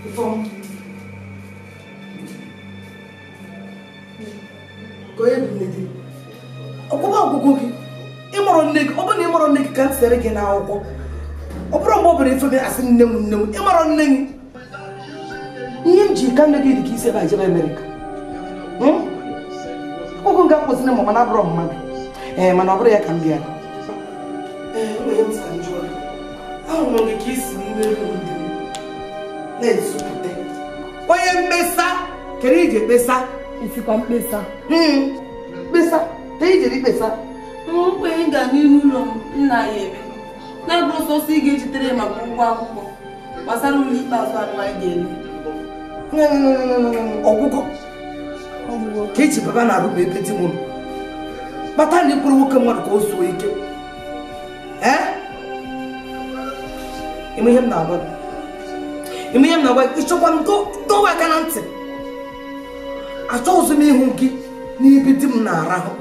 Ifeọma. Ka onye bụ nne gị? Ọgwụgwọ ọgwụgwụ gị. Ịmụrụ nne gị, ọ bụrụ na ịmụrụ nne gị ka m sere gị n'akwụkwọ. Ọ bụrụ mgbe ọ bụla ife gị asị nne m nne m, ịmụrụ nne gị. Ihe m ji ka nne gị dị ka isi ebe a jebe Amerịka. Ogo nga kwụsịrị m mana abụrụ mmadụ. Ee, mana ọ bụrụ ya ka m bịara. Ee, nwere m sị njọ. Ahụrụ m gị ka isi n'ime elu ndị m na-ezupụta. Onye mkpesa, kedu ije kpesa? Isikwa mkpesa. Mkpesa, kedu ijere ikpesa? Mkpenye ga n'ime ụlọ m nna ya eme. Na-abụrụ sọsọ ị ga-ejitere maka ụgwọ akwụkwọ gbasara ụlọ ikpeazụ anụ anyị ga-eme. Ọgwụgwọ. Ka eji baba na-arụ m ebe di m nọ. Kpata na ikwuru nwoke mmadụ ka o zuo ike. Ee? Ime ihe m na-agwa gị. Ime ihe m na-agwa gị, ịchọkwa m dọwa aka na ntị. Achọghịzị m ịhụ gị n'ibe di m na-arahụ.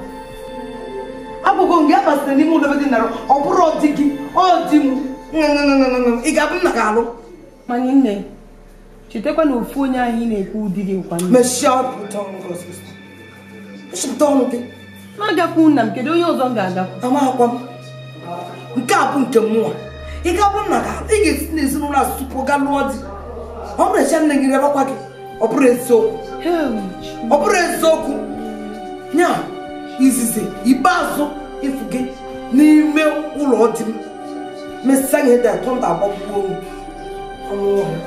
Agwụgwọ m gị amasịrị n'ime ụlọ ebe di na-arụ, ọ bụrụ di gị, ọ di m. Ị ga-abụ nna gị alụ. Mana nne, chetakwa na ofu onye ahụ ị na-ekwu ụdị gị nkwa nne. Mechie ọnụ ọnụ gị. Ma agakwu nna m, kedu onye ọzọ m ga-agakwu? Amaghịkwa m. Nke a bụ nke m nwa. Ị ga-abụ nna gị alụ, ị ga-esi n'ezinụlọ a tupu gaa lụọ di. Ọ bụrụ echa nne gị rịabakwa gị, ọ bụrụ eziokwu. Ọ bụrụ eziokwu. Nya izizi ikpeazụ ịfụ gị n'ime ụlọ di m. Mesịa ihe dị atọ nta agbagbuo m. Ọnụ ọhịa.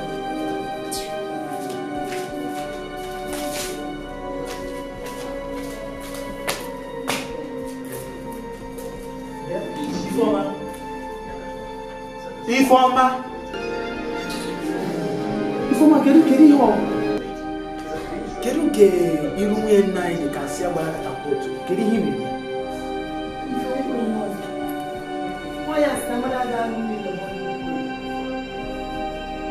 Ifeọma. Ifeọma, kedu ihe ọ? Kedu nke iru nwunye nna anyị dị ka nsị agbara katapọtụ? Kedu ihe mere?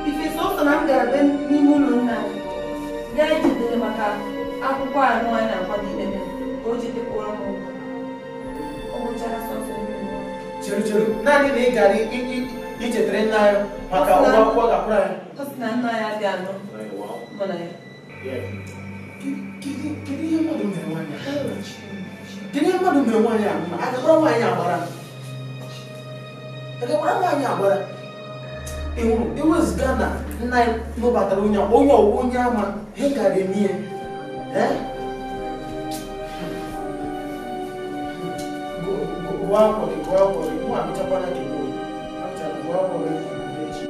Ife sọsọ na m gara be n'ime ụlọ nna anyị gaa echetere maka akwụkwọ anụ anyị na-akwado idebe ka o chetekwara m ụgwọ. Ọ gwụchara sọsọ ime. Chere chere, naanị na ị gara ichetere nna anyị maka ụgwọ akwụkwọ ga-akwụrụ anyị. Ọ sị na nna anyị adịghị anọ mana ya. Kedu ihe mmadụ mere nwaanyị a? Kedu ihe mmadụ mere nwaanyị a? Agakwara nwaanyị agbara. Agakwara nwaanyị agbara. Ị hụrụ, ewezụga na nna anyị nụbatara onye ọwụ onye ama, ha gara eme ihe. Gụọ akwụkwọ gị, gụọ akwụkwọ gị, mụ agụchakwana gị gụọ. Gụọ akwụkwọ gị echi.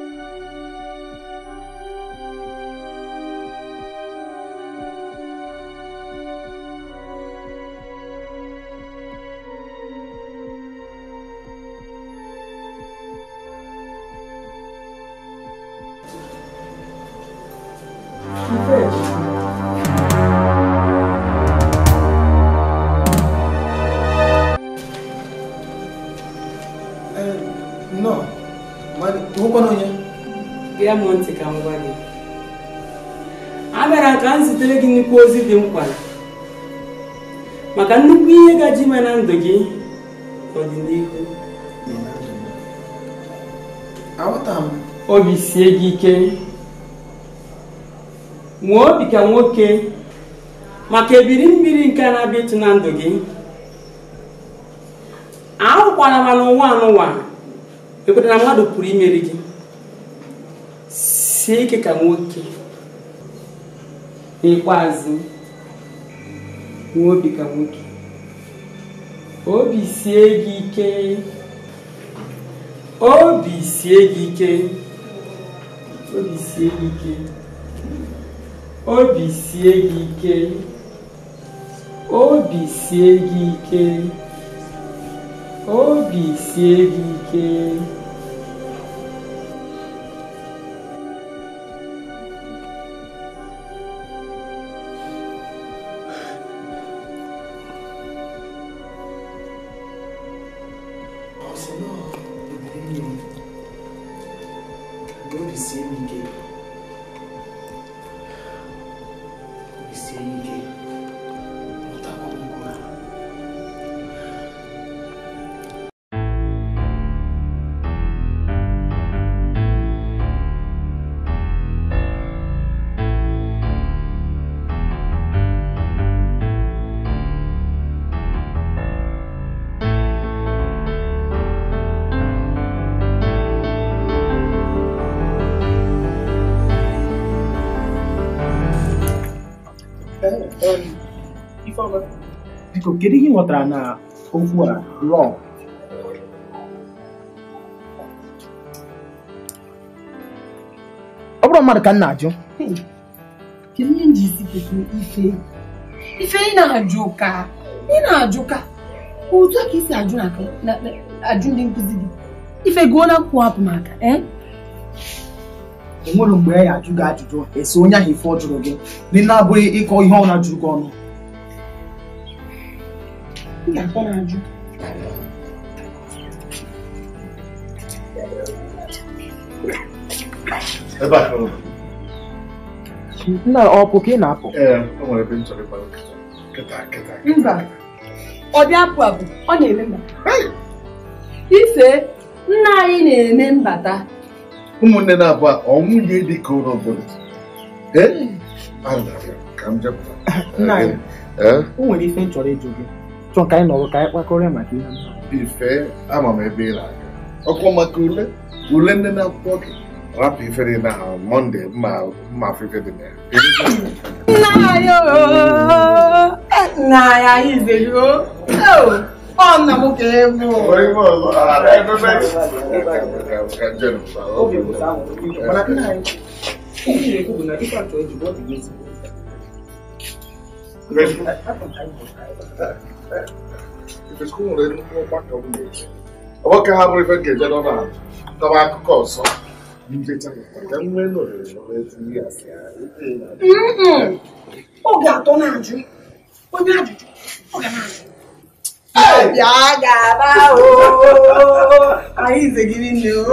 Gee m ntị ka m gwa gị. Abịara ka m zitere gị nnukwu ozi dị mkpa maka nnukwu ihe gaji ime na ndụ gị n'ọdịnihu. Obi sie gị ike, nwee obi ka nwoke maka ebiri mmiri nke a na-abịa ịtụ na ndụ gị. Ahụkwala ma n'ụwa anụwa ekweta na mmadụ pụrụ imeri gị. Sie ike ka nwoke. N'ikpeazụ, nwee obi ka nwoke. Obi sie gị ike. Obi sie gị ike. Obi sie gị ike. Obi sie gị ike. Obi sie gị ike. Obi sie gị ike. Obi sie m ike. Obi sie m ike. Mụtakwa m nke a. Ifeọma, biko kedu ihe ị ghọtara na okwu a lọọ? Ọ bụrụ mmadụ ka m na-ajụ. Kedu ihe m ji isi kwesịrị ife? Ife ị na-ajụ ka ị na-ajụ ka otu a ka isi ajụ ajụ ndị nkụzi gị. Ife gụọ na akwụkwọ hapụ m aka. E nwere mgbe ya ajụ gị ajụjụ esi onye ahụ ife ọ jụrụ gị ndị na-abụghị ịkọ ihe ọ na-ajụrụ gị ọnụ. M ga-akpọ na-ajụ. Ebe a ka ọ nna ọpụ ka ị na-apụ. Ee, o nwere ebe m chọrọ ịgbara kịta kịta. Mba, ọ dị apụ apụ, ọ na-eme mbata. Ife, nna anyị na-eme mbata. Ụmụnne na-abụ ọ nwunye dị ka ụlọ obodo. Ee, ka m jepụ. Nna anyị, o nwere ife m chọrọ ịjụ gị. Chọọ ka anyị nọrọ ka anyị kpakọrọ maka ihe. Ife, ama m ebe ị na-aga. Ọkwa maka ule, ule nne na akwụkwọ gị. Rapụ ife dị na Mọnde mma afọ ife dị na ya. Nna anyị ooo! Nna anyị anyị zeri o! Ọ nna m ka ị bụ. Ọ ka ha bụrụ ife ga-eje nọ na kọba akụkọ ọzọ. Oge atọ na-ajụ onye ajụjụ ọ ga na-ajụ. Bịa gaba ooo! Anyị zegiri nne o.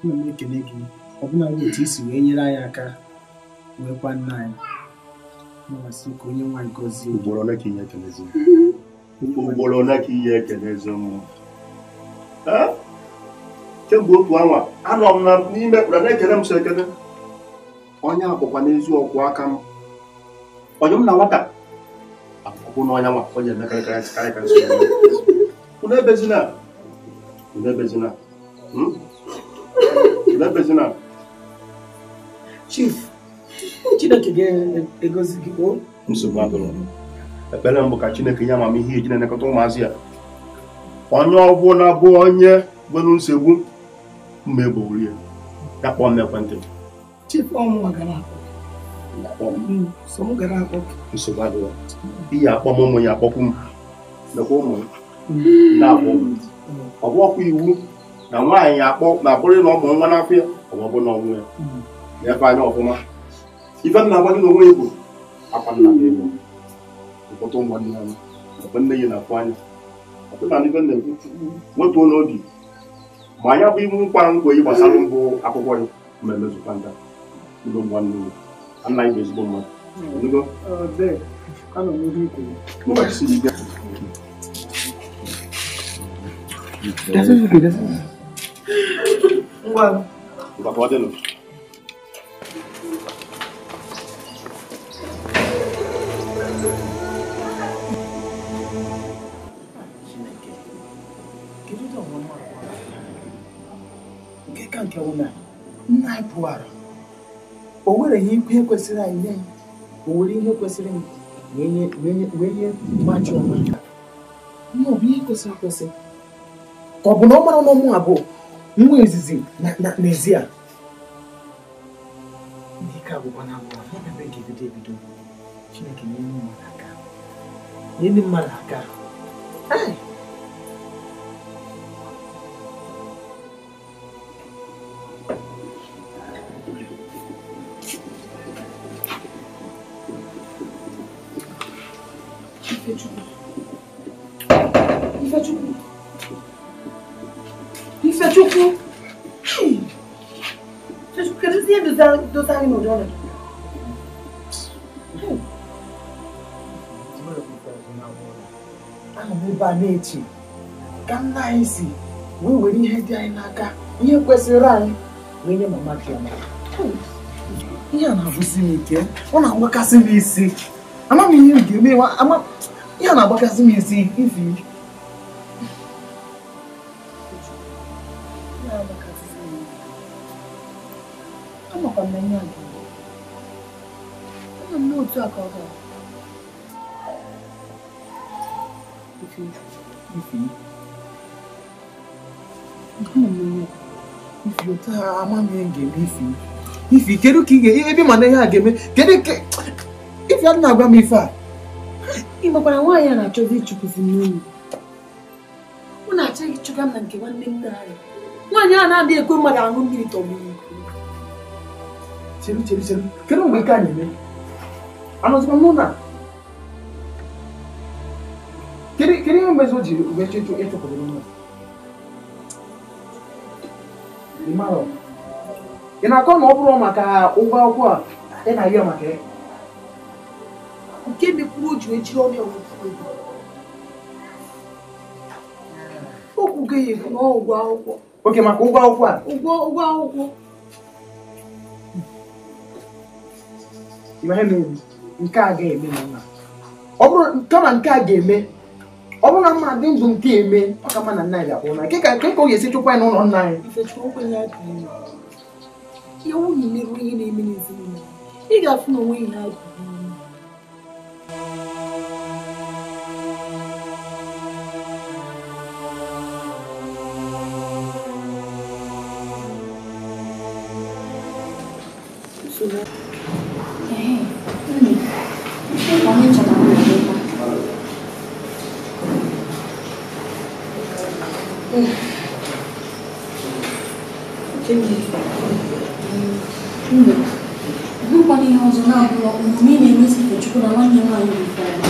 Ana m ekele gị ọbụla otu isi wee nyere anyị aka wee kwa nna anyị na-asị ka onye nwa gọzie. Ugboro ole ka ihe ekelezi? Ugboro ole ka ihe ekelezi mụ? Kemgbe otu anwa anọ m na n'ime kpara na-ekele m so ekele. Onye abụkwa n'ezi ọkwụ aka m. Onye m na nwata akwụkwọ n'ọnya nwa onye emekarịkarị. Unu ebezina. Unu ebezina. Unu Chief, Chineke ga-egozi gị o. Nsogbu adịrọ. Ekpere mbụ ka Chineke nye amamihe iji na-elekọta ụmụazị ya. Onye ọbụla bụ onye nwere nsogbu mma egbowuru ya. Ya kpọọ m n'ekwentị. Chief, ọmụnwa gara akpọ. So m gara akpọ. Nsogbu adịrọ. Iyi akpọ m ụmụ ya akpọkwu m. Lekwa ụmụ m. Na-akpọ m. Ọ bụ ọkwa iwu na nwaanyị akpọ na abụrụ na ọ mụrụ nwa n'afọ ya ọ bụ na ọnwụ ya. Na-efe anya ọfụma. Ife m na-agwa gị na onwe egwu akwa nna gị egwu. Ụfọdụ ụmụnne ya ọkwa nne ya na-afụ anya. Ọkwa na ife na-ekwu wetuo n'obi ma anya bụ iwu nkwa nkwa yi gbasara mbụ akwụkwọ ya ma emezukwa nda ụlọ nwanne ụlọ. Nna anyị bụ ezigbo mmadụ. Ngwa ka ọ dịnụ. Nke ka nke wụ na nna anyị pụwara o nwere ihe kwesịrị anyị nye o nwere ihe kwesịrị m wee nye nwa Chiọma. Ihe ọ bụ ihe kwesịrị ekwesị. Ka ọ bụ na ọ mara na ọmụ abụọ nwa izizi n'ezie a. Ike agwụkwa na abụọ ya ebe ga-ebido ebido. Chineke nye ndị mmadụ aka. Nye ndị mmadụ aka. Ifechukwu. Ifechukwu. Ifechukwu, kedu ihe dosa anyị n'ụdị ọnọdụ? Ana m ebe a na-eche ka nna anyị si wee were ihe dị anyị n'aka, ihe kwesịrị anyị wee nye mama Chioma. Ihe a na-agwụsị m ike, ọ na-agbakasị m isi. Ama m ihe m ga-eme, ihe a na-agbakasị m isi ifi. Amakwa m na ihe a ga-eme. Ama m n'otu a ka ọ gara. Ifi. Ifi otu a ama m ihe m ga-eme ifi. Ifi kedu ka ị ga-ebe mana ihe a ga-eme? Kedu ka ifi a na-agwa m ife a? Ị makwara nwaanyị a na-achọzi ịchụpụzi m n'ụlọ. Ọ na-achọ ịchụga m na nke nwanne nna anyị. Nwaanyị a na-adịghị ekwe mmadụ aṅụ mmiri tọgbọ iko. Chere chere chere. Kedu mgbe nke a na-eme? Anọzikwa m n'ụlọ a? Kedu ihe mgbe o ji wee chọ ịchụpụrụ n'ụlọ? Ị mara? Ị na-akọ na ọ bụrụ maka ụgwọ akwụkwọ a ị na-ayọ maka ya? Nke mekwuru o ji wee jiri ọnụ ya wee kwuo ego. O kwugo ya ekwu na ọ ụgwọ akwụkwọ. Oke maka ụgwọ akwụkwọ a? Ụgwọ akwụkwọ. Ihe mere nke a ga-eme na nna. Ọ bụrụ kama nke a ga-eme, ọ bụrụ na mma dị ndụ nke eme, ọ ka mma na nna anyị ga-akwụrụ na ka ọ ga-esi chụkwa anyị n'ụlọ nna anyị. Ifechukwu okwenye ya ga-eme. Ya nwunye merụ ihe na-eme n'ezinụlọ. Ị ga-afụ na onwe ihe a ga-eme. Nhụkwana ihe ọzọ na-abụrụ omume na-emesi Ifechukwu na nwanne nwaanyị bụ Ifeọma.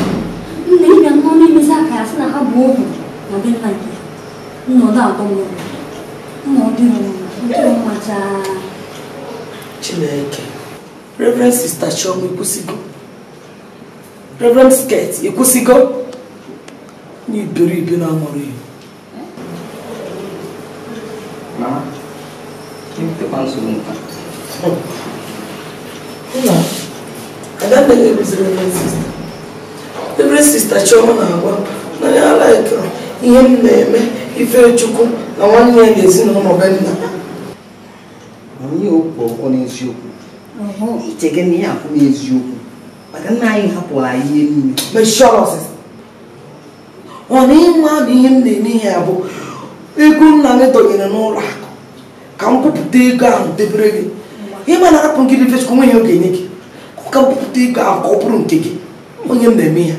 Nna ịbịa nnọọ na-emezi aka ya sị na ha bụ ohu na be nna nke ha. Nna ọ da-atọ m ụtọ. Nna ọ dịrọ mma chaa. Chineke. Reverend Sister Chioma ekwusigo. Reverend Skirt ekwusigo. Na iberibe na-amụrụ ihe. Mama, ebutekwa nsogbu nka. Nna, Adanne ga-ebuziri Reverend Sister. Reverend Sister Chioma na-agwa na ya laikụrụ ihe m na-eme Ifechukwu na nwanne ya na ezinụlọ be nna. Onye okwu ọkwọ n'eziokwu. Iche gị na ihe akwụ n'eziokwu. Maka nna anyị hapụrụ anyị ihe niile. Mechie ọnụ ọsịsọ. Ọ na ịma na ihe m na-eme ihe a bụ ego nna anyị dọnyere n'ụlọ akụ ka m kwupụta ego ahụ debere gị. Ịma na arapụ gị Ifechukwu nwe ihe ọ ga-enye gị. Ka m kwupụta ego ahụ ka ọ bụrụ nke gị. Onye m na-eme ya.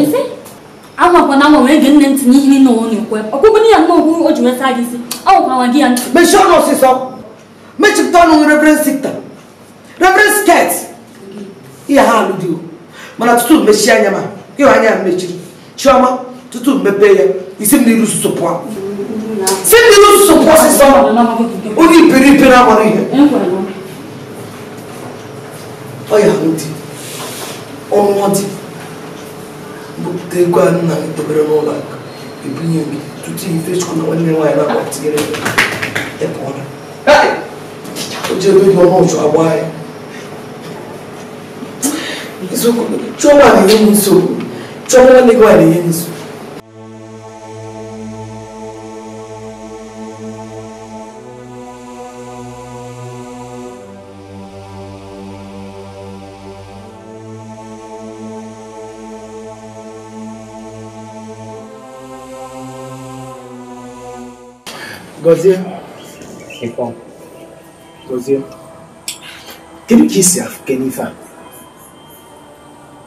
Ife anwakwana anwa wee gee nne ntị n'ihe niile ọ na-ekwe. Ọkwụkwọ ya nnọọ okwu o ji wee saa gị isi. Anwakwana gị ya ntị. Mechie ọnụ ọsịsọ. Mechipụta ọnụ Reverend Sister. Reverend Skirt. Ihe ha alụ dị o. Mana tutu mechie anya ma ịhụ anya m mechiri. Chioma, tutu mepee ya, isi m n'iru susu pụọ. Si m n'iru susu pụọ ọsịsọ. Onye iberibe na-amara ihe. Ọ ya ahụ dị. Ọnụ dị. Bupụta ego a nna m debere n'ụlọ akụ ebunye gị tutu Ifechukwu na nwanne nwaanyị na-akpa tinyere ya pụọ na. O ji ebe gị ọnụ ụjọ agba ya. Eziokwu, Chioma na-enye m nsogbu. Chioma nwanne gị nwaanyị na-enye m nsogbu. Gozie. Gozie. Kedu ka isi afụ ife a?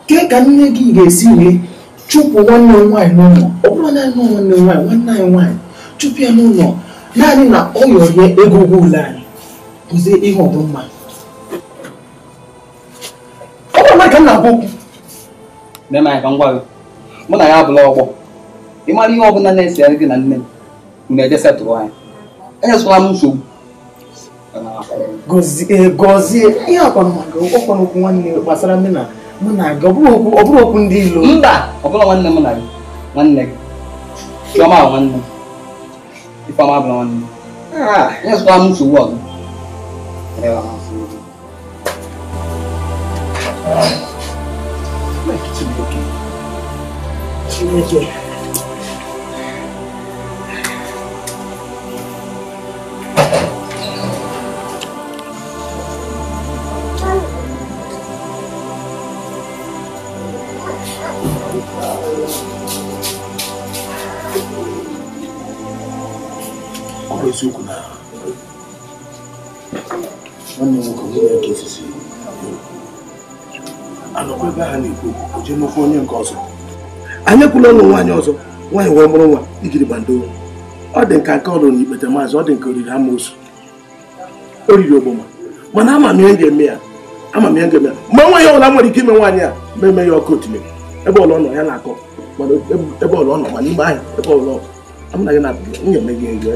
Ke ka nne gị ga-esi wee chụpụ nwanne m nwaanyị n'ụlọ? Ọ bụrụ naanị nwanne m nwaanyị, nwanne anyị nwaanyị chụpụ ya n'ụlọ naanị na ọ yọrọ ego ụgwọ ụlọ anyị. Gozie ihe ọ bụ mma. Ọ bụrụ na ka m na-agwa okwu. Mee m anya ka m gwa gị, mụ na ya abụla ọgbọ. Ị mara ihe ọbụla na-esere gị na nne m na-eje setụrụ anyị. Enyesụla m nsogbu. Gozie, Gozie, ihe akwanụ maka ọkwanụ okwu nwanne gbasara nne na mụ na gị, ọ bụrụ okwu ndị ilo. Mba, ọ bụla nwanne m na gị, nwanne gị. Chioma bụ nwanne m. Ifeọma abụla nwanne m. Enyesụla m nsogbu ọzọ. Chineke. Eziokwu na nwanne nwoke nwunye nke osisi anọkwa ebe ha na-ekwu okwu jee n'okwu onye nke ọzọ. Anyị ekwula ọnụ nwaanyị ọzọ, nwaanyị wee mụrụ nwa igiri gbando. Ọ dị nka nke ọrụ na ikpete maazị, ọ dị nke oriri amoosu, o riri ogboma. Mana ama m ihe m ga-eme ya, ama m ihe m ga-eme ya. Ma nwa ya ọbụla nwere ike ime nwaanyị a ma eme ya ọkụ otile. Ebe ọla ọ nọ ya na-akọ, mana ebe ọla ọ nọ ma n'ime ahịa ebe ọla ọ I'm not gonna make you go.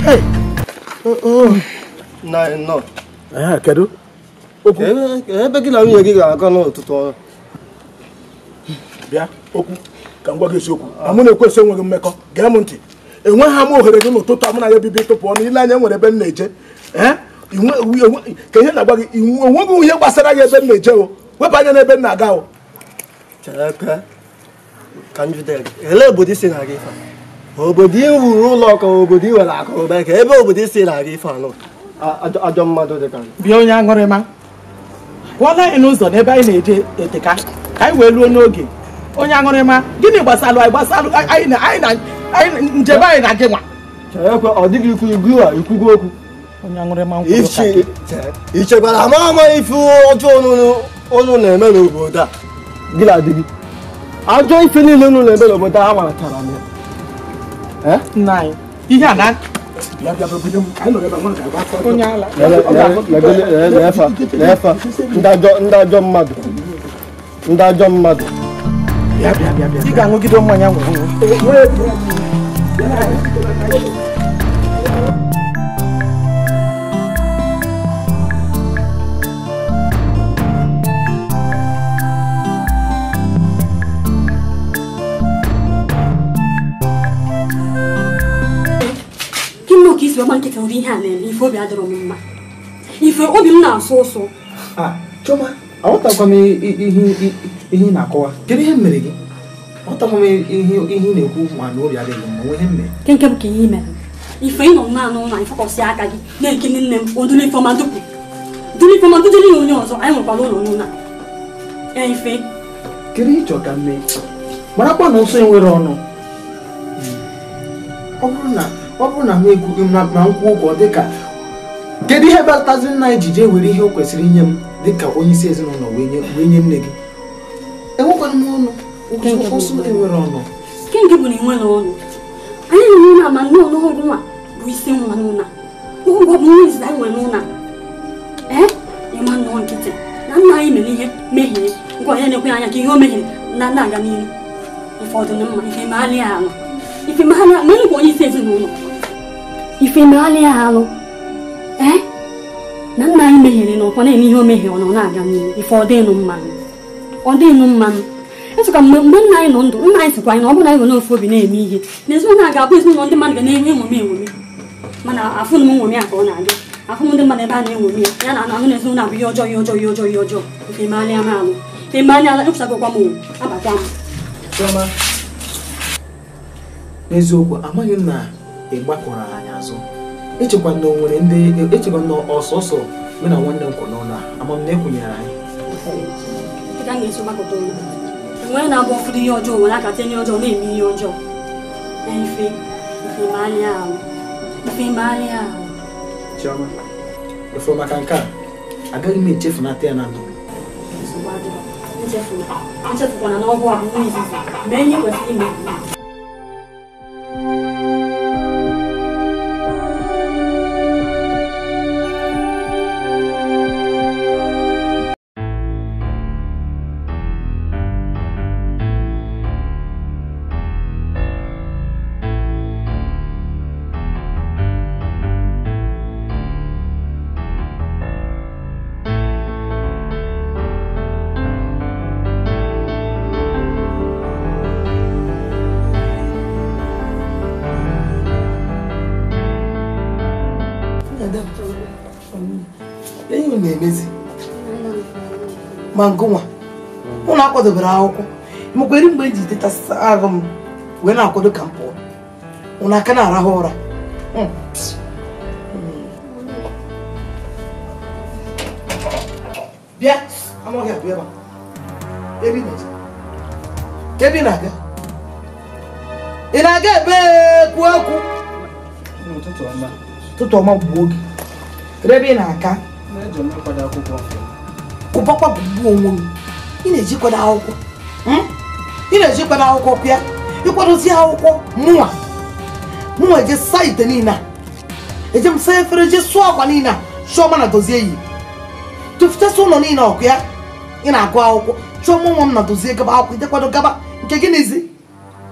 Hey. Oh. Na no. Ah, kedu? Okwu. Ebe gị na nwunye gị ga-aga n'ụtụtụ ọrụ. Bịa, okwu. Ka m gwa gị eziokwu. Na mụ na-ekwesị enweghị mmekọ. Gee m ntị. Enweghị m ohere gị n'ụtụtụ a mụ na ya bibi tụpụ ọnụ. Ile anya nwere ebe m na-eje. Eh? Ka ihe na-agwa gị, enweghị ihe gbasara gị ebe m na-eje o. Wepụ anya n'ebe m na-aga o. Chere ka m jide gị. Elee obodo isi na-aga ife a? Obodo ị wuru ụlọ ka obodo ị nwere akụ ụba ka ebe obodo isi na-aga ife anụ. Ajọ mmadụ dị ka gị. Bịa onye aṅụrịma. Kwụọla anyị n'ụzọ n'ebe anyị na-eje eteka ka anyị wee luo n'oge. Onye aṅụrịma, gịnị gbasalụ anyị gbasalụ anyị na njem anyị na gị nwa? Cherekwe, ọ dịghị ikwu igwu a ikwugo okwu. Onye aṅụrịma nkwuru ka gị. I chekwara ama ama ife ọjọọ unu na-eme n'obodo a. Gị na di gị. Ajọ ife niile unu na-eme n'obodo a amatara m ya. Nna anyị, ihe a na onye ala. Ndị ajọ mmadụ. Ndị ajọ mmadụ. Ị ga-aṅụgide mmanya nwere. Ihe a na-eme ife obi adịrọ m mma. Ife obi m na-asụ ụsụ. Chioma, aghọtakwa m ihe ị na-akọwa. Kedu ihe m mere gị? Aghọtakwa m ihe ị na-ekwu ma na obi adịghị mma, ihe m mere. Nke bụ ka ihe mere. Ife ị nọ naanị ụlọ anyị fọkọsị aka gị na-ekiri nne m odulu ifeọma dupu. Dulu ifeọma dudulu ya onye ọzọ, anyị nwekwara ụlọ n'ụlọ a. Ife. Kedu ihe ị chọrọ ka m mee? Marakwa na nsọ enwere ọnụ. Ọ bụrụ na m ekwu na nkwụ ụgwọ dịka Kedu ihe kpatazi nna anyị ji jee were ihe o kwesịrị inye m dịka onye isi ezinụlọ wee nye nne gị? Enwekwana m ọnụ. Ụsụ enwere ọnụ. Nke bụ na enwere ọnụ. Anyị nọ n'ụlọ ama nnọọ n'ọgwụ nwa bụ isi nwa n'ụlọ. N'ụgwọ bụ nwa izizi anyị nwere n'ụlọ. Ee, ịma nnọọ nkịtị na nna anyị mere ihe mehie ngwa ya na-ekwe anya ka ihe o mehiere na na-aga n'ihu. Ife ọdụ na mma ife meghalị ya alụ. Ife meghalị ya mere bụ onye isi ezinụlọ. Ife meghalị ya alụ. Ee, na nna anyị mehiere na ọkwa na-eme ihe o mehiere ọ nọ na-aga n'ihu. Ife ọ dịnụ mmanụ. Ọ dịnụ mmanụ. Echekwa mgbe nna anyị nọ ndụ, nna anyị sịkwa anyị na ọ bụrụ na anyị nwere ofu obi na-eme ihe na ezinụlọ a ga-abụ ezinụlọ ndị mmadụ ga na-enwe emume emume. Mana afụ m nwomi a ka ọ na-adị. Afụ m ndị mmadụ ebe a na-enwomi ya ya na ahụ na ezinụlọ abụ ihe ọjọọ ihe ọjọọ ihe ọjọọ ihe ọjọọ. Ife meghalị m alụ. Ife meghalị alụ ekwusagokwa m abakwa m. Chioma, n'eziokwu amaghị m na ị gbakọrọ anyị azụ. Echekwa na o nwere ndị echekwa na ọsọsọ mụ na nwanne m kwụ n'ụlọ a ama m na ekwunyere anyị. Dịka m ga-esi gbakọta ụlọ. Enwere na-abụ ụfọdụ ihe ọjọọ nwere aka tinye ọjọọ na-eme ihe ọjọọ. Na ife ife meghalị ahụ. Ife meghalị ahụ. Chioma, efu maka nke a agaghị m echefunata ya na ndụ. Nsogbu adịrọ. Echefukwana na ọgwụ a bụ nwa izizi. Mee ihe kwesịrị ime. Ma ngụnwa ụnụ akwadobere akwụkwọ mekwere mgbe eji tetasị ahụ m wee na-akwado ka m pụọ ụnụ aka na-arahụ ụra. Bịa amaghị abịa ebe ebe ị na-aga ị na-aga ebe kwuo okwu ụtụtụ ọma gbuo oge. Kedu ebe ị na-aga? Kụpakwa bụgbuo onwe m. Ị na-eji kwado akwụkwọ. Ị na-eji kwado akwụkwọ pịa ịkwadozi akwụkwọ mụnwa mụnwa eje saa ite niile a eje m saa efere je sụọ akwa niile a Chioma na Dozie yi tụfuchasị ụlọ niile ọkụ ya. Ị na-agụ akwụkwọ Chioma nwa m na Dozie gaba akwụkwọ idekwado gaba nke gị n'ezi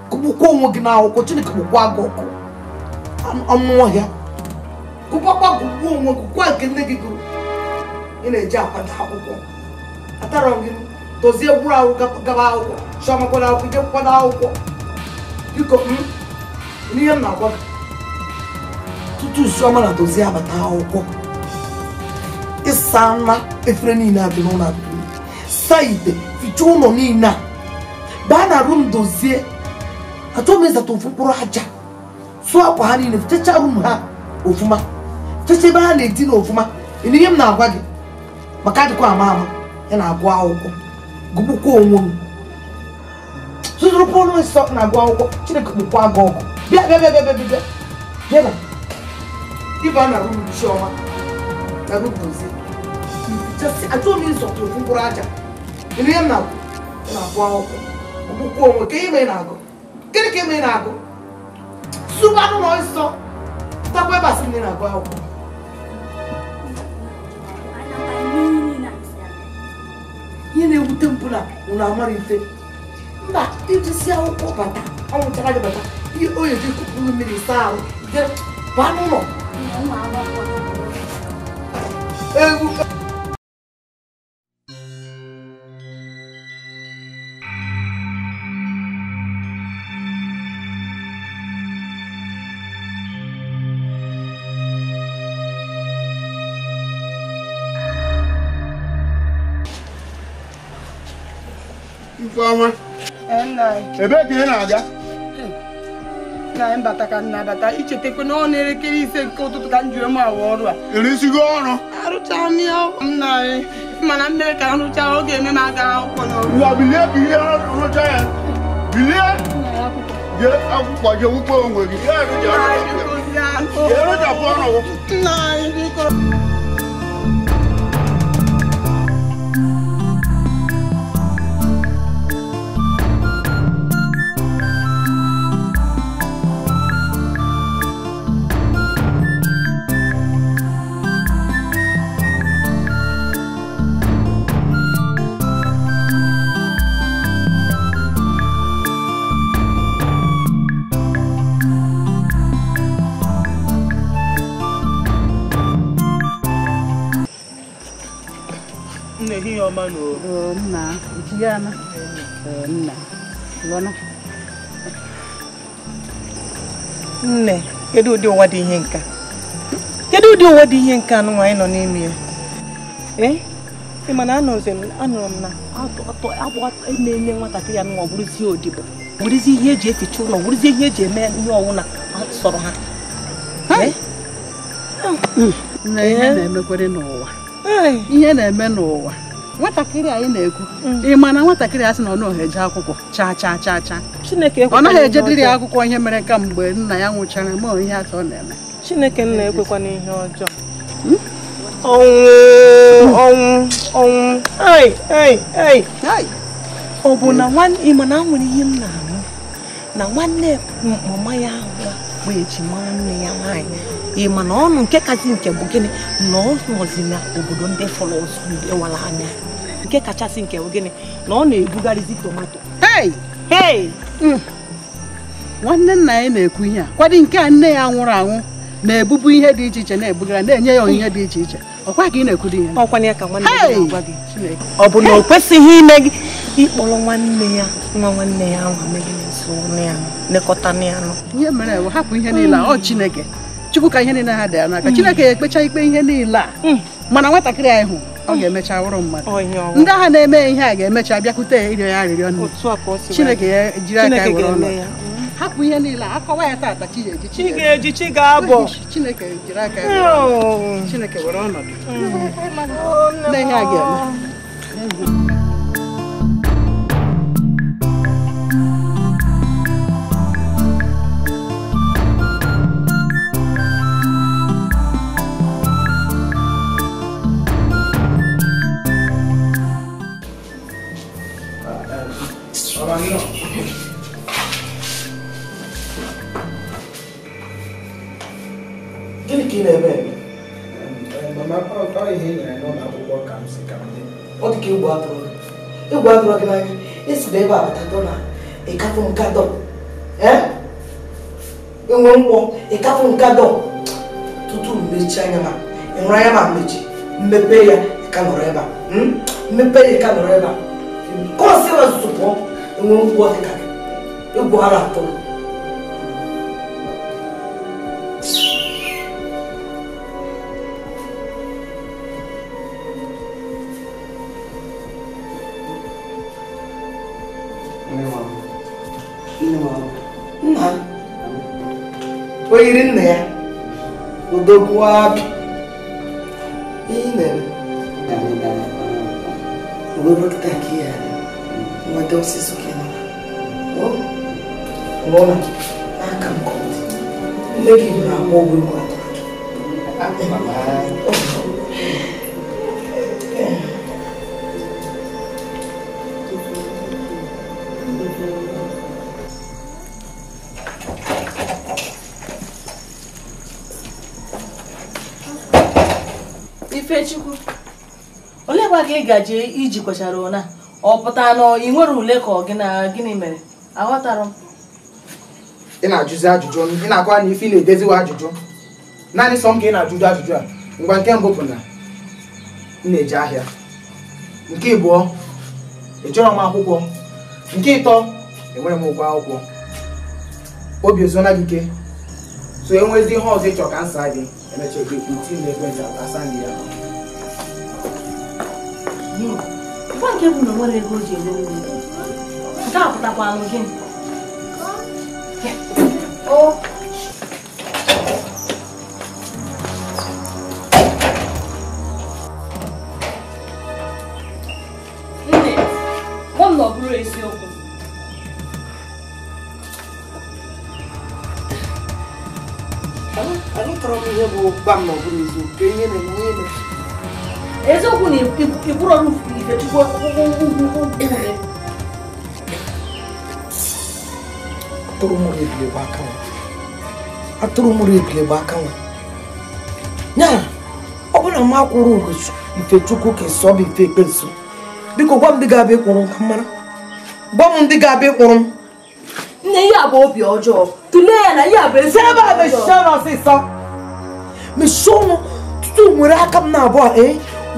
kụgbukwa onwe gị n'akwụkwọ. Chineke gbukwa gị ọkụ ọnụ ọhịa. Kụpakwa gụgbuo onwe gị kwa nke nne gị gụrụ. Ị na-eji akwado akwụkwọ atara gị Dozie gburu ahụ gaba akwụkwọ Chioma kwado akwụkwọ ije kwado akwụkwọ. Biko n'ihe m na-agwa gị tutu Chioma na Dozie abata akwụkwọ ịsa na efere niile a dị n'ụlọ saa ite fichaa ụlọ niile a baa na rum Dozie achọghị m ịzata ofu mkpụrụ aja sụọ akwa ha niile fichachaa rum ha ofuma fichacha ebe ha na-edina ofuma. Ihe m na-agwa gị maka adịkwa ama ama ya na-agụ akwụkwọ gụgbukwa onwe m zụzụrụ pọnụ nsọ na-agụ akwụkwọ. Chineke kpụkwa gị ọkụ. Bịa bịa bịa bịa bịa bịa bịa na ịba na rum Chioma na rum Dozie achọghị m ịzọta ofu mkpụrụ aja. Ihe m na-agụ na-agụ akwụkwọ gụgbukwa onwe ka ihe ị na-agụ gịnị ka ị na-agụ sụba n'ụlọ nsọ takwa ebe asị na ị na-agụ akwụkwọ. Ihe na-ewute m bụ na unu amara ife mba ijisi akwụkwọ bata ọ nwụchara gị bata ihe onye ji kụpụrụ mmiri saa ahụ jee baa n'ụlọ egwu. Ifeọma, ebee ka ị na-aga? Nna anyị bata ka nna bata ichetakwa na ọ na-elekere 5 nke ụtụtụ ka m jiri m awa ọrụ a. Erisigo ọrụ? Arụchaa m ya nna anyị mana mmere ka arụchaa ọ ga-eme m aga akwụkwọ n'ọrụ. Ngwa bilie bilie rụcha ya. Bilie. Jee akwụkwọ jee wukpo onwe gị. Jee rụchapụ ọnụ gị. Nna anyị biko. Nne, kedu ụdị ụwa dị ihe nka? Kedu ụdị ụwa dị ihe nka anụ anyị nọ n'ime ya? Ee, ị ma na anụrụ m na eme nwatakịrị anụ ọ bụrụzie odibo, bụrụzie ihe eji eficha ụlọ, bụrụzie ihe eji eme ihe ọwụna sọrọ ha. Nne, ihe na-emekwere n'ụwa. Ihe na-eme n'ụwa. Nwatakịrị anyị na-ekwu ị ma na nwatakịrị a sị na ọ naghị eje akwụkwọ chaa chaa chaa chaa. Chineke ọ naghị ejedịrị ya akwụkwọ ihe mere ka mgbe nna ya nwụchara ma ihe atọ na-eme. Chineke nna ekwekwana ihe ọjọọ. Ọnwụ ọnwụ ọnwụ ei ei ei. Ọ bụ na ị ma na nwere ihe m na-anụ na nwanne mama ya ahụ bụ ejima nne ya nwaanyị. Ị ma na ọnụ nke kazi nke bụ gịnị na ọ nọzi na obodo ndị fọrọ ụzọ ndị wara anya. Nke kachasị nke bụ gịnị na ọ na-ebugharịzi tomato. Hey! Hey! Nwanne nna ya na-ekwu ihe a kwado nke a nne ya nwụrụ anwụ na-ebubu ihe dị iche iche na-ebugara na-enye ya onyinye dị iche iche. Ọkwa ka ị na-ekwu ihe ọkwa ya ka nwanne ya na-agwa gị. Ọ bụ na o kwesịghị ime gị ịkpọrọ nwanne ya nwa nwanne ya ahụ megide nso ya lekọta ya nụ. Ihe mere bụ hapụ ihe niile ọ Chineke Chukwu ka ihe niile ha dị ya n'aka. Chineke ya ekpecha ikpe ihe niile a mana nwatakịrị anyị hụ ọ ga-emecha wụrụ mmadụ. Ndị agha na-eme ihe a ga-emecha bịakwute ya ịrịọ ya arịrịọ nne. Chineke ya jiri aka ya were ọnọdụ. Hapụ ihe niile akọwa ya tata chi ga-eji chi ga-eji chi ga-abọ. Chineke jiri aka ya were ọnọdụ. Chineke were ọnọdụ. Na ihe a ga-eme. Gịnị ka ị na-eme eme? Mama, ọ ihe e nyere n'ụlọ akwụkwọ ka m si ka m dị. Ọ dị ka egwu atụrụ gị. Egwu atụrụ gị n'anya. Esi na ebe a bata na ịkafụ nkadọ. Enwe mkpọ ịkafụ nkadọ. Tutu mmechi anya ma ị hụrụ anya ma mmechi mmepe ya ịka nọrọ ebe a. Mmepe ya ịka nọrọ ebe a. Kọọsị ya ọzụzụ pụọ enwe mkpọ dị ka gị. Egwu ara atụrụ. Nna o yiri nna ya odogwu apị ihe na-eme dọkịta nke ya nweta osisi ka ị nọ n'aka m ka ọ dị nne gị bụrụ akpọ ọgwụ egwu atụrụ gị. Ifechukwu, oleekwa ka ị gaje iji kwechara ụna ọ pụta na ị nwere ule ka ọ gị na gịnị mere? Aghọtara m. Ị na-ajụzi ajụjụ, ị na-akwa na ife ị na-edeziwa ajụjụ. Naanị sọ m ka ị na-ajụjụ ajụjụ a. Ngwa nke mbụ bụ na m na-eje ahịa. Nke ịbụọ, ejọrọ m akwụkwọ. Nke ịtọ, enwere m ụgwọ akwụkwọ. Obi ezuona gị ike. So enwezi ihe ọzọ ịchọ ka nsa gị emecha gị iti na ekwentị asa gị ya. Ngwa nke bụ na o nwere ego o ji ele ule. Nke a pụtakwanụ gịnị? O nne, gwa m na ọ bụrụ eziokwu. Anụtara m ihe bụ gwa m na ọ bụrụ eziokwu ka ihe na-eme onye mere. Eziokwu na ikwuru ọrụ Ifechukwu ugwu ule. Atụrụ mụrụ ebile bụ aka nwa. Atụrụ mụrụ ebile bụ aka nwa. Nya, ọ bụrụ na m akwụrụ Ifechukwu ka esi ọ bụ ife ekwensu. Biko gwa m ndị ga-abịa ịkwụrụ m ka m mara. Gwa m ndị ga-abịa ịkwụrụ m. Nne, ihe a bụ obi ọjọọ. Tụlee ya na ihe a bụ ezi ebe a mechie ọnụ ọsịsọ. Mechie ọnụ tutu nwere aka m na-abụọ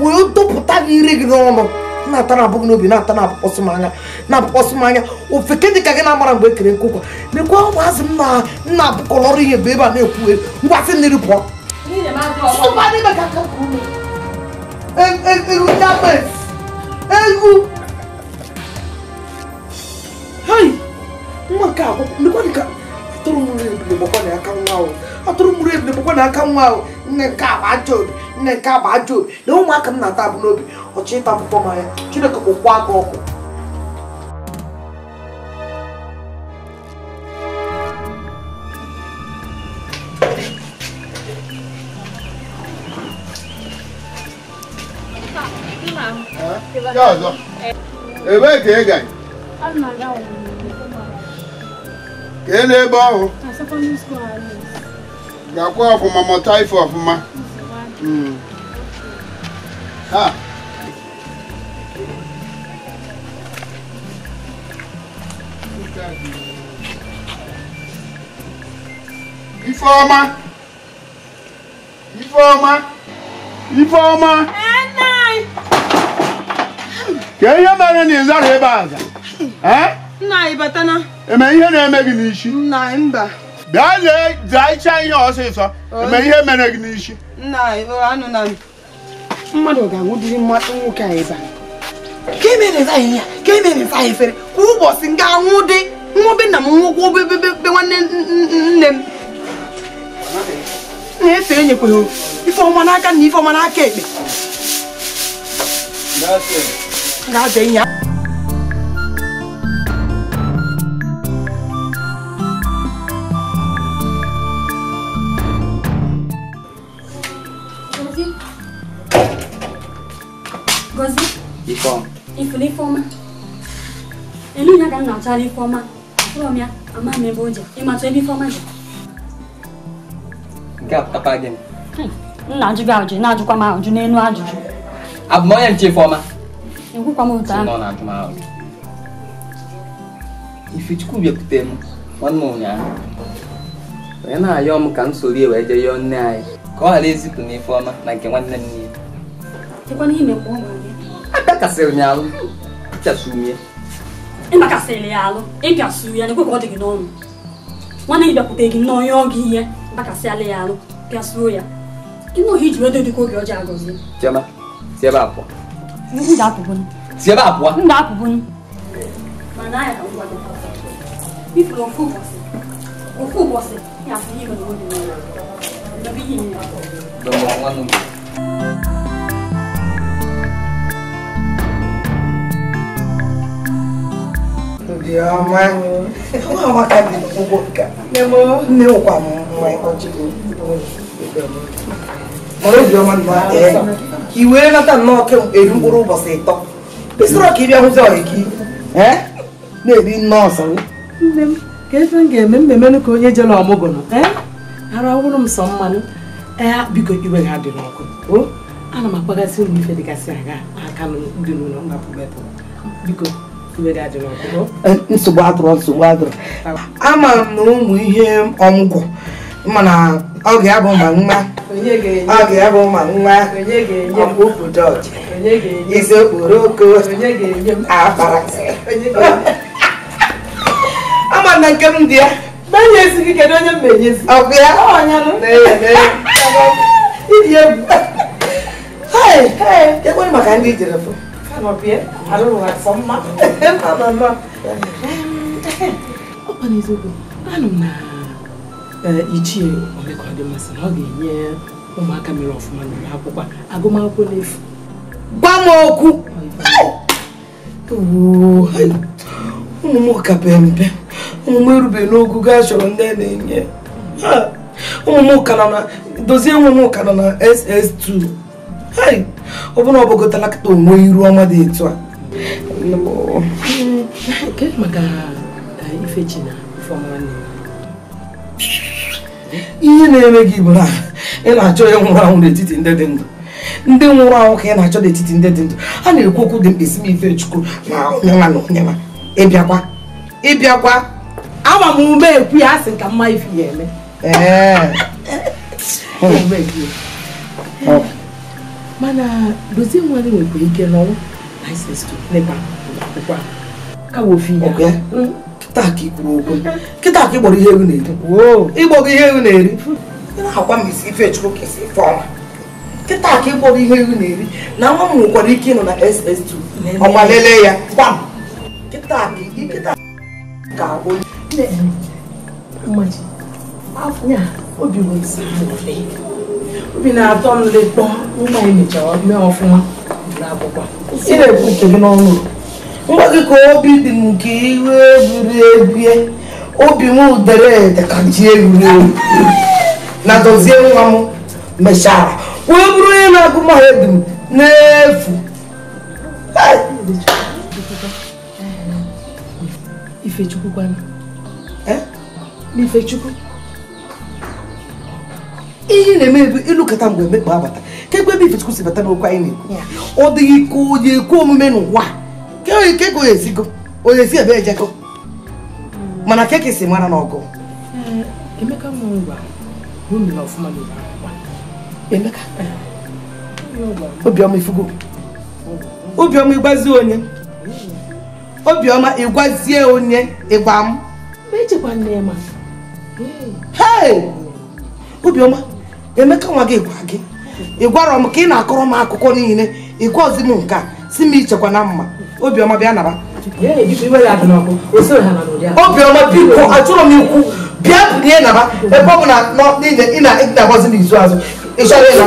wee dọpụta gị ire gị n'ọnụ. Na-ata na-abụ gị n'obi na-ata na-abụkpọsị m anya na-abụkpọsị m anya ofeke dị ka gị na-amara mgbe e kere nkụkwa mekwa ụmụazị m na-abụkọlọrọ ihe bụ ebe a na-ekwu ngwasị mmiri pụọ. Egwu hei nwa nke akwụkwọ ndekwa dịka atụrụ mụrụ ebile gbakwa na aka nwa ahụ atụrụ mụrụ ebile gbakwa na aka nwa ahụ nne nke a bụ ajọ obi nne nke a bụ ajọ obi na ụmụaka m na-ata abụ n'obi ọchị ịta akwụkwọ m anya Chineke kwụkwa aka ọkụ. Ebee ka ị gara? Ka ị na-ebe ọhụ? Gakwa ọfụma, mụta ife ọfụma. Ha. Ifeọma! Ifeọma! Ifeọma! Ka ihe mere na ịzara ebe aza? Nna anyị batana. Eme ihe na-eme gị n'isi? Nna anyị mba. Bịa lee zaa icha ihe ọsịsọ. Eme ihe mere gị n'isi? Nna anyị anụ na mmadụ ga-anwụdịrị mmadụ nwoke a ebe a. Ka emere ịza ihe ya, ka emere ịza efere. Kwa ụbọchị m ga-anwụdị nwa be nna m nwụkwọ be nwanne nne m. Na-efe enyekweghị Ifeọma n'aka na Ifeọma n'aka ekpe. Ga-ada ihe. Gozi. Ifeọma. Ifuru Ifeọma. Elu ya ka m na-achara Ifeọma. Afụrọ m ya, ama m ebe o je. Ịmatụ ebe Ifeọma je. Nke a pụtakwa gịnị? M na-ajụ gị ajụ, na-ajụkwa m ajụ n'elu ajụjụ. Abụ m onye nche Ifeọma. Ekwukwa m otu ahụ. Nọ na-ajụ m ajụ. Ifechukwu bịakwute m nwanne m ụnyaahụ. Onye na-ayọ m ka m soro ya wee jee yọọ nne anyị ka ọ ghara ezipụ na Ifeọma na nke nwanne m niile. Chekwana ihe mekwa ọ gwara gị. Abịakasịrị m ya alụ, pịasuru m ya. Ịmakasịrị ya alụ, ịpịasuru ya na-ekwe ka ọ dị gị n'ọnụ. Nwanne gị bịakwute gị nnọọ yọọ gị ihe, bakasịala ya alụ, pịasuo ya. Ịnụ ohi ji wee dịka obi ọjọọ agọzie. Chioma, si ebe a pụọ. M ga-apụbụ. Si ebe a pụọ. M ga-apụbụ. Mana anya ka m gwa gị. Ifuru ofu ụbọchị. Ofu ụbọchị ya afụ ihe mere obi n'ụlọ. Ebe ihe ya. Dọmọ nwanne m. Obiọma, nwa amaka dị ụgwọ nke a. Nne nwekwa m nwa ọchị. Mara Obiọma nnọọ ka i wee nata nnọọ eri mkpụrụ ụbọchị 3. Ịsịrọ ka ị bịa hụzi ọyị gị na-eri nnọọ ọsọ. Nne m, ka efe m ga-eme mmemenụ ka onye jere ọmụgwọ nọ. Ara ọhụrụ m sọ mmanụ. Biko iwe ga adị n'ọkụ. O, ana m akpagasị ụmụ ife dịgasị aga aka ndị n'ụlọ m gapụ. Biko iwe ga adị n'ọkụ. Nsogbu adụrọ, nsogbu adụrọ. Ama m na ụmụ ihe ọmụgwọ mana ọ ga-abụ ma nwa ọ ga-abụ ma nwa ọkpụkpụ dọji isi okporoko akpara ama na nke m dị ya. Menyezi gị kedu onye m menyezi? Ọ bụ ya? Ịdị egwu. Ekwenụ maka ndị ijere fụ. Ọ n'eziokwu, anụ m na ichie Omekọdịmma sị na ọ ga-enye ụmụaka mere ọfụma n'ụlọ akwụkwọ agụmakwụkwọ n'efu. Gwa m okwu. Ụmụ m ka pe mpe, ụmụ m erubeghị n'ogugo a chọrọ ndị na-enye. Ụmụ m ka nọ na dozie nwa m ka nọ na SS2. Hey, ọ bụ na ọ bụgotala kịta onwe iru ọma dị etu a. Kedu maka Ifechi na Ifeọma nwanne m? Ihe na-eme gị bụ na ị na-achọ onye nwụrụ anwụ n'etiti ndị dị ndụ. Ndị nwụrụ anwụ ka ị na-achọ n'etiti ndị dị ndụ. A na-ekwu okwu dị mkpịsị m Ifechukwu na onyenwa na onyenwa. Ịbịakwa ịbịakwa ama m ume ekwu ya asị ka mma ife ya eme. Ee. Mana dozie nwa gị nwekwa ike n'ọnwụ na SS2 n'ebe akwụkwọ a. Ka wofi ya. Kịta ka ị kwuru okwu. Kịta ka ị gbọrọ ihe ewu na-eri. Ịgbọgo ihe ewu na-eri. Ị na-agwa m isi Ifechukwu ka isi Ifeọma. Kịta ka ị gbọrọ ihe ewu na-eri na nwa m nwekwara ike ịnọ na SS2. Ọkwa lelee ya. Gbam. Kịta ka kịta ka onye. Mmaji. Ya obi bụ nsọ obi na-atọ m lekpọ nwa anyị mechara mee ọfụma n'akwụkwọ. Ị na-ekwu nke gị n'ọnụ. Ngwa gị ka obi dị m nke iwe eburu ebie. Obi m dere ede ka ji egwuru egwu. Na dozie nwa m mechara wee bụrụ onye na-agụ mahadum n'efu. Ifechukwu kwanụ. Ifechukwu. Ihe na-eme ebe ịlụkọta mgbe emekpa abata ka ekwe ebe Ifechukwu si bata n'okwu anyị na-ekwu. Ọ dịghị ka onye ekwu omume n'ụwa. Ke ka onye esigo onye esi ebe ejekọ mana ka esi mara n'ọgụ. Emeka nwa ngwa o mere ọfụma n'ụlọ akwụkwọ. Emeka Obiọma ifugo. Obiọma ịgwazie onye. Obiọma ịgwazie onye ịgwa m. Echekwa nne ma. Hey! Obiọma Emeka nwa gị gwa gị. Ị gwara m ka ị na-akọrọ m akụkọ niile ịgwa ozi m nke a si m ichekwa na mma. Obiọma bịa nara. Obiọma biko achọrọ m ikwu bịa bunye nara ebe ọ bụ na niile ị na-agbazi n'izu azụ. Ị chọrọ ịna?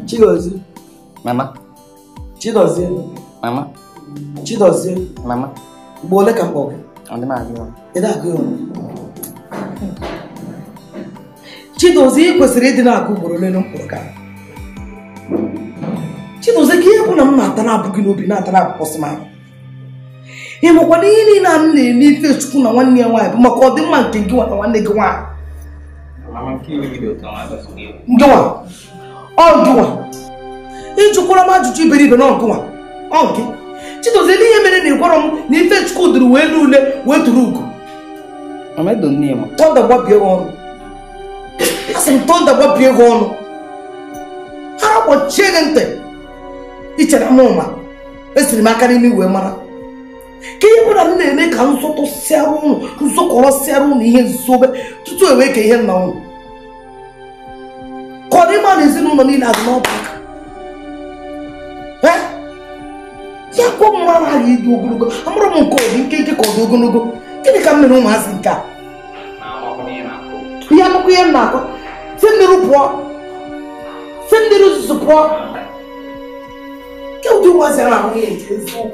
Chidozie. Mama. Chidozie. Mama. Chidozie. Mama. Mgbe ole ka m kpọrọ gị? Ọ dị m agụ ya. Ị na-agụ ya ọnụ? Chidozie, ị kwesịrị ịdị na-agụ ugboro ole na mkpụrụ ka. Chidozie, ka ihe bụ na m na-ata na-abụ gị n'obi na-ata na-abụkwọsị m ahụ. Ị makwa na ihe niile a m na-eme Ifechukwu na nwanne ya nwaanyị bụ maka ọdịmma nke gị nwa na nwanne gị nwaanyị. Ngị nwa. Ọ gị nwa. Ịjụkwara m ajụjụ iberibe na ọgụnwa ọ gị. Chidozie, ihe mere na ịgwara m na Ifechukwu duru wee elu ule wee tụrụ ugo. Tọnda gbabie gị ọnụ. Asị m tọnda gbabie gị ọnụ. Ha kpọchie gị ntị. I chere m ụma. Esiri m aka n'ime wee mara. Ka ihe bụla m na-eme ka nzọtụsịara ụnụ nzọkọrọsịara ụnụ ihe nzobe tutu e wee ka ihe nna ụnụ. Ka ọ dị mma na ezinụlọ niile azụ n'ọba aka. Ya kwuo m mara agha ịdị ogologo amụrụ m nke ọ dị nkenke ka ọ dị ogologo. Gịnị ka m mere ụmụazị nke a? Ihe akụkọ ihe m na-akọ si mmiri pụọ si mmiri uzuzu pụọ. Ke ụdị ụmụazị a na-ahụ ihe nke eziokwu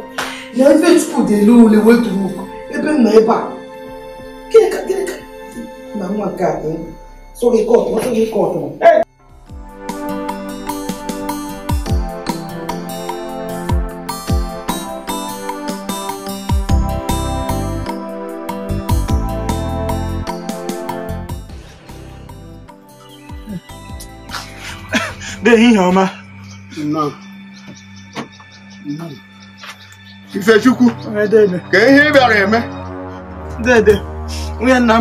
na Ifechukwu dị elu ule wee tụrụ ugo ebe m nọ ebe a. Gịnị ka gịnị ka na nwa nke a so gị kọtụ so gị kọtụ. Ehihie ọma. Ifechukwu, ka ihe ị bịara eme? Dede, nwunye nna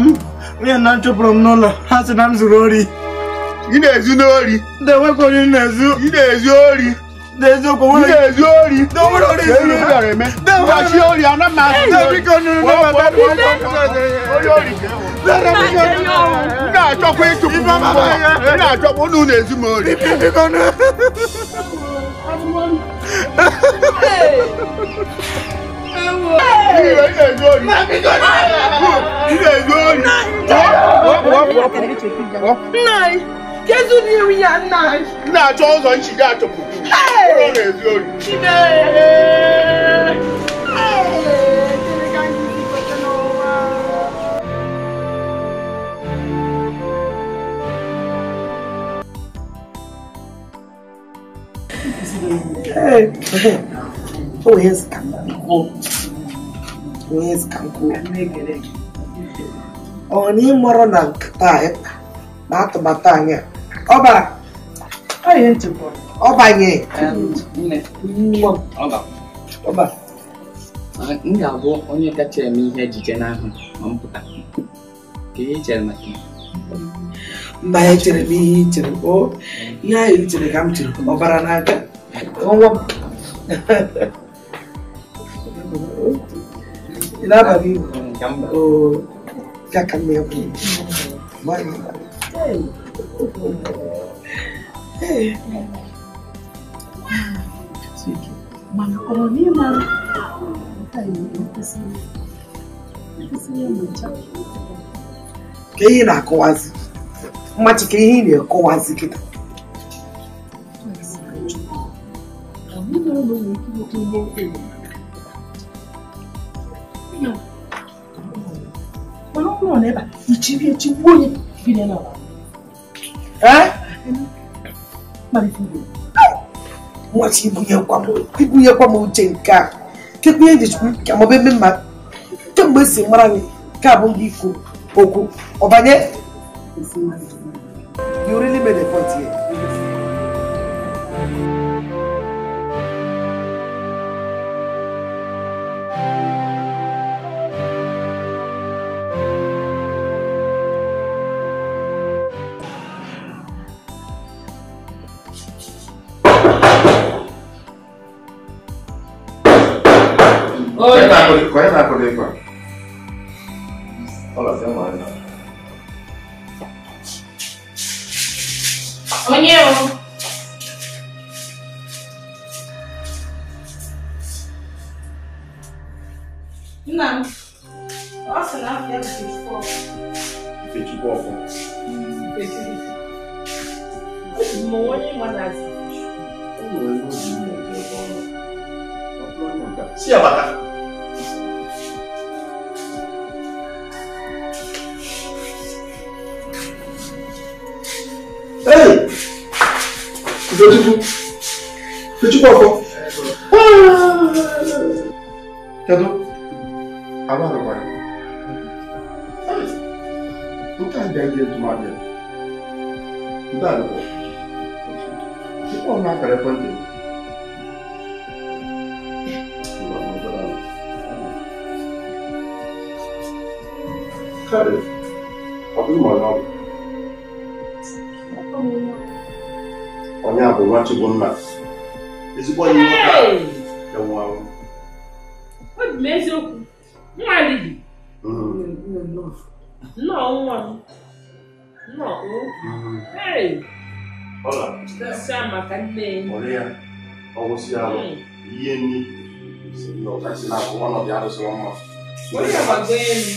m chụpụrụ m n'ụlọ, ha sị na m zuru ori. Ị na-ezu n'ori? Ndị enwekwa ori m na-ezu. Ị na-ezu ori? Ndị eziokwu Ị na-ezu ori? Ndị onwere ori Eme gbachi ori ana m asị m na-achọkwa ịchụpụ m na-achọkwa unu na-ezu m ori. Na-achọ ụzọ nchiga achụpụ ụlọ na-ezu ori. Oh, yes, yes, ọ na ịmụrụ na nkata na atụmatụ anyị ọ bara ọ banye m ga-abụ onye kacha eme ihe ejije n'ahụ ma m pụta. Ka ihe chere maka ya? Mba, echere m ihe i chere. O ihe ahụ i chere ka m chere ọ bara n'aka ọnwa m. Ị na-abalị igwe ya ka m na-ekwu. Mana ọ na ịmara ka ihe na-akọwazi mmachi ka ihe ị na-ekọwazi kịta. Mana ọ nọ n'ebe a ichiri echigbuo onye bi n'ala. Mmachi ibunyekwa m uche nke a kekwa ihe ji ka maọbụ eme mma kemgbe esi mara gị nke a bụ ndị ikwu okwu ọbanye. You really made a point here. Onye o nna m ọ sị na afọ ya bụ Ifechukwu. Ifechukwu onye nwa na-azị. Si abata. Hey! Ifechukwu! Ifechukwu ọfọ! Kedu? Ahụ adịkwa ya. Nke a bịa ntụmadị. Nke a dịkwa. Tupu ọ na-akara ekwentị m. Karị, ọ bụghị ma ọ bụ. Onye a bụ nwa Chibunna. Ezigbo onye nwoke a enwe anwụ. Ọ dị m eziokwu. Nwa Lidi. Nnọọ nwa m. Nnọọ o. Hey! Ọla. Sịa maka nne ya. Ọrịa ya. Ọ gwụsị arụ. Ihe nri. Ọkasị na akwụkwọ ọnọdụ ya adịsịrọ mma. Onye agbago elu.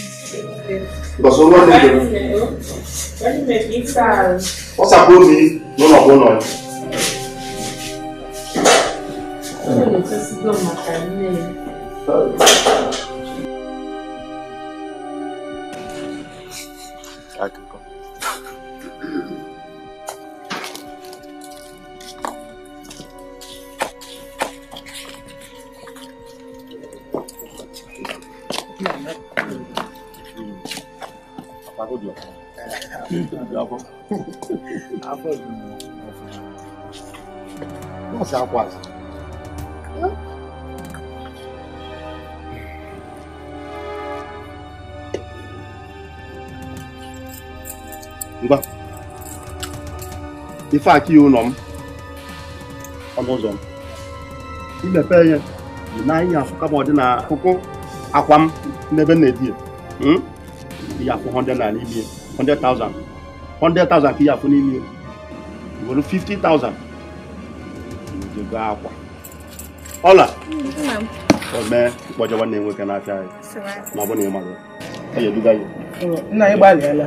Bọsụ nwa nne gị. Ọ sapụ obi n'ụlọ bụ ụlọ ya. Akụkọ. Nọọsụ akwa azụ. Ngwa. Ife aka iwu nọ m. Ọnụ ụzọ m. Imepe ya. N'anya afụ kama ọ dị na akụkụ akwa m n'ebe m na-edi ya afụ 100 naira n'ime 100,000 100,000 ka ya afụ n'ime were 50,000 jego akwa ọla o mee kpọje nwanne ya nwoke n'afịa anyị ma ọ bụ na ị mara ya eduga ya. Nna anyị gbalịala.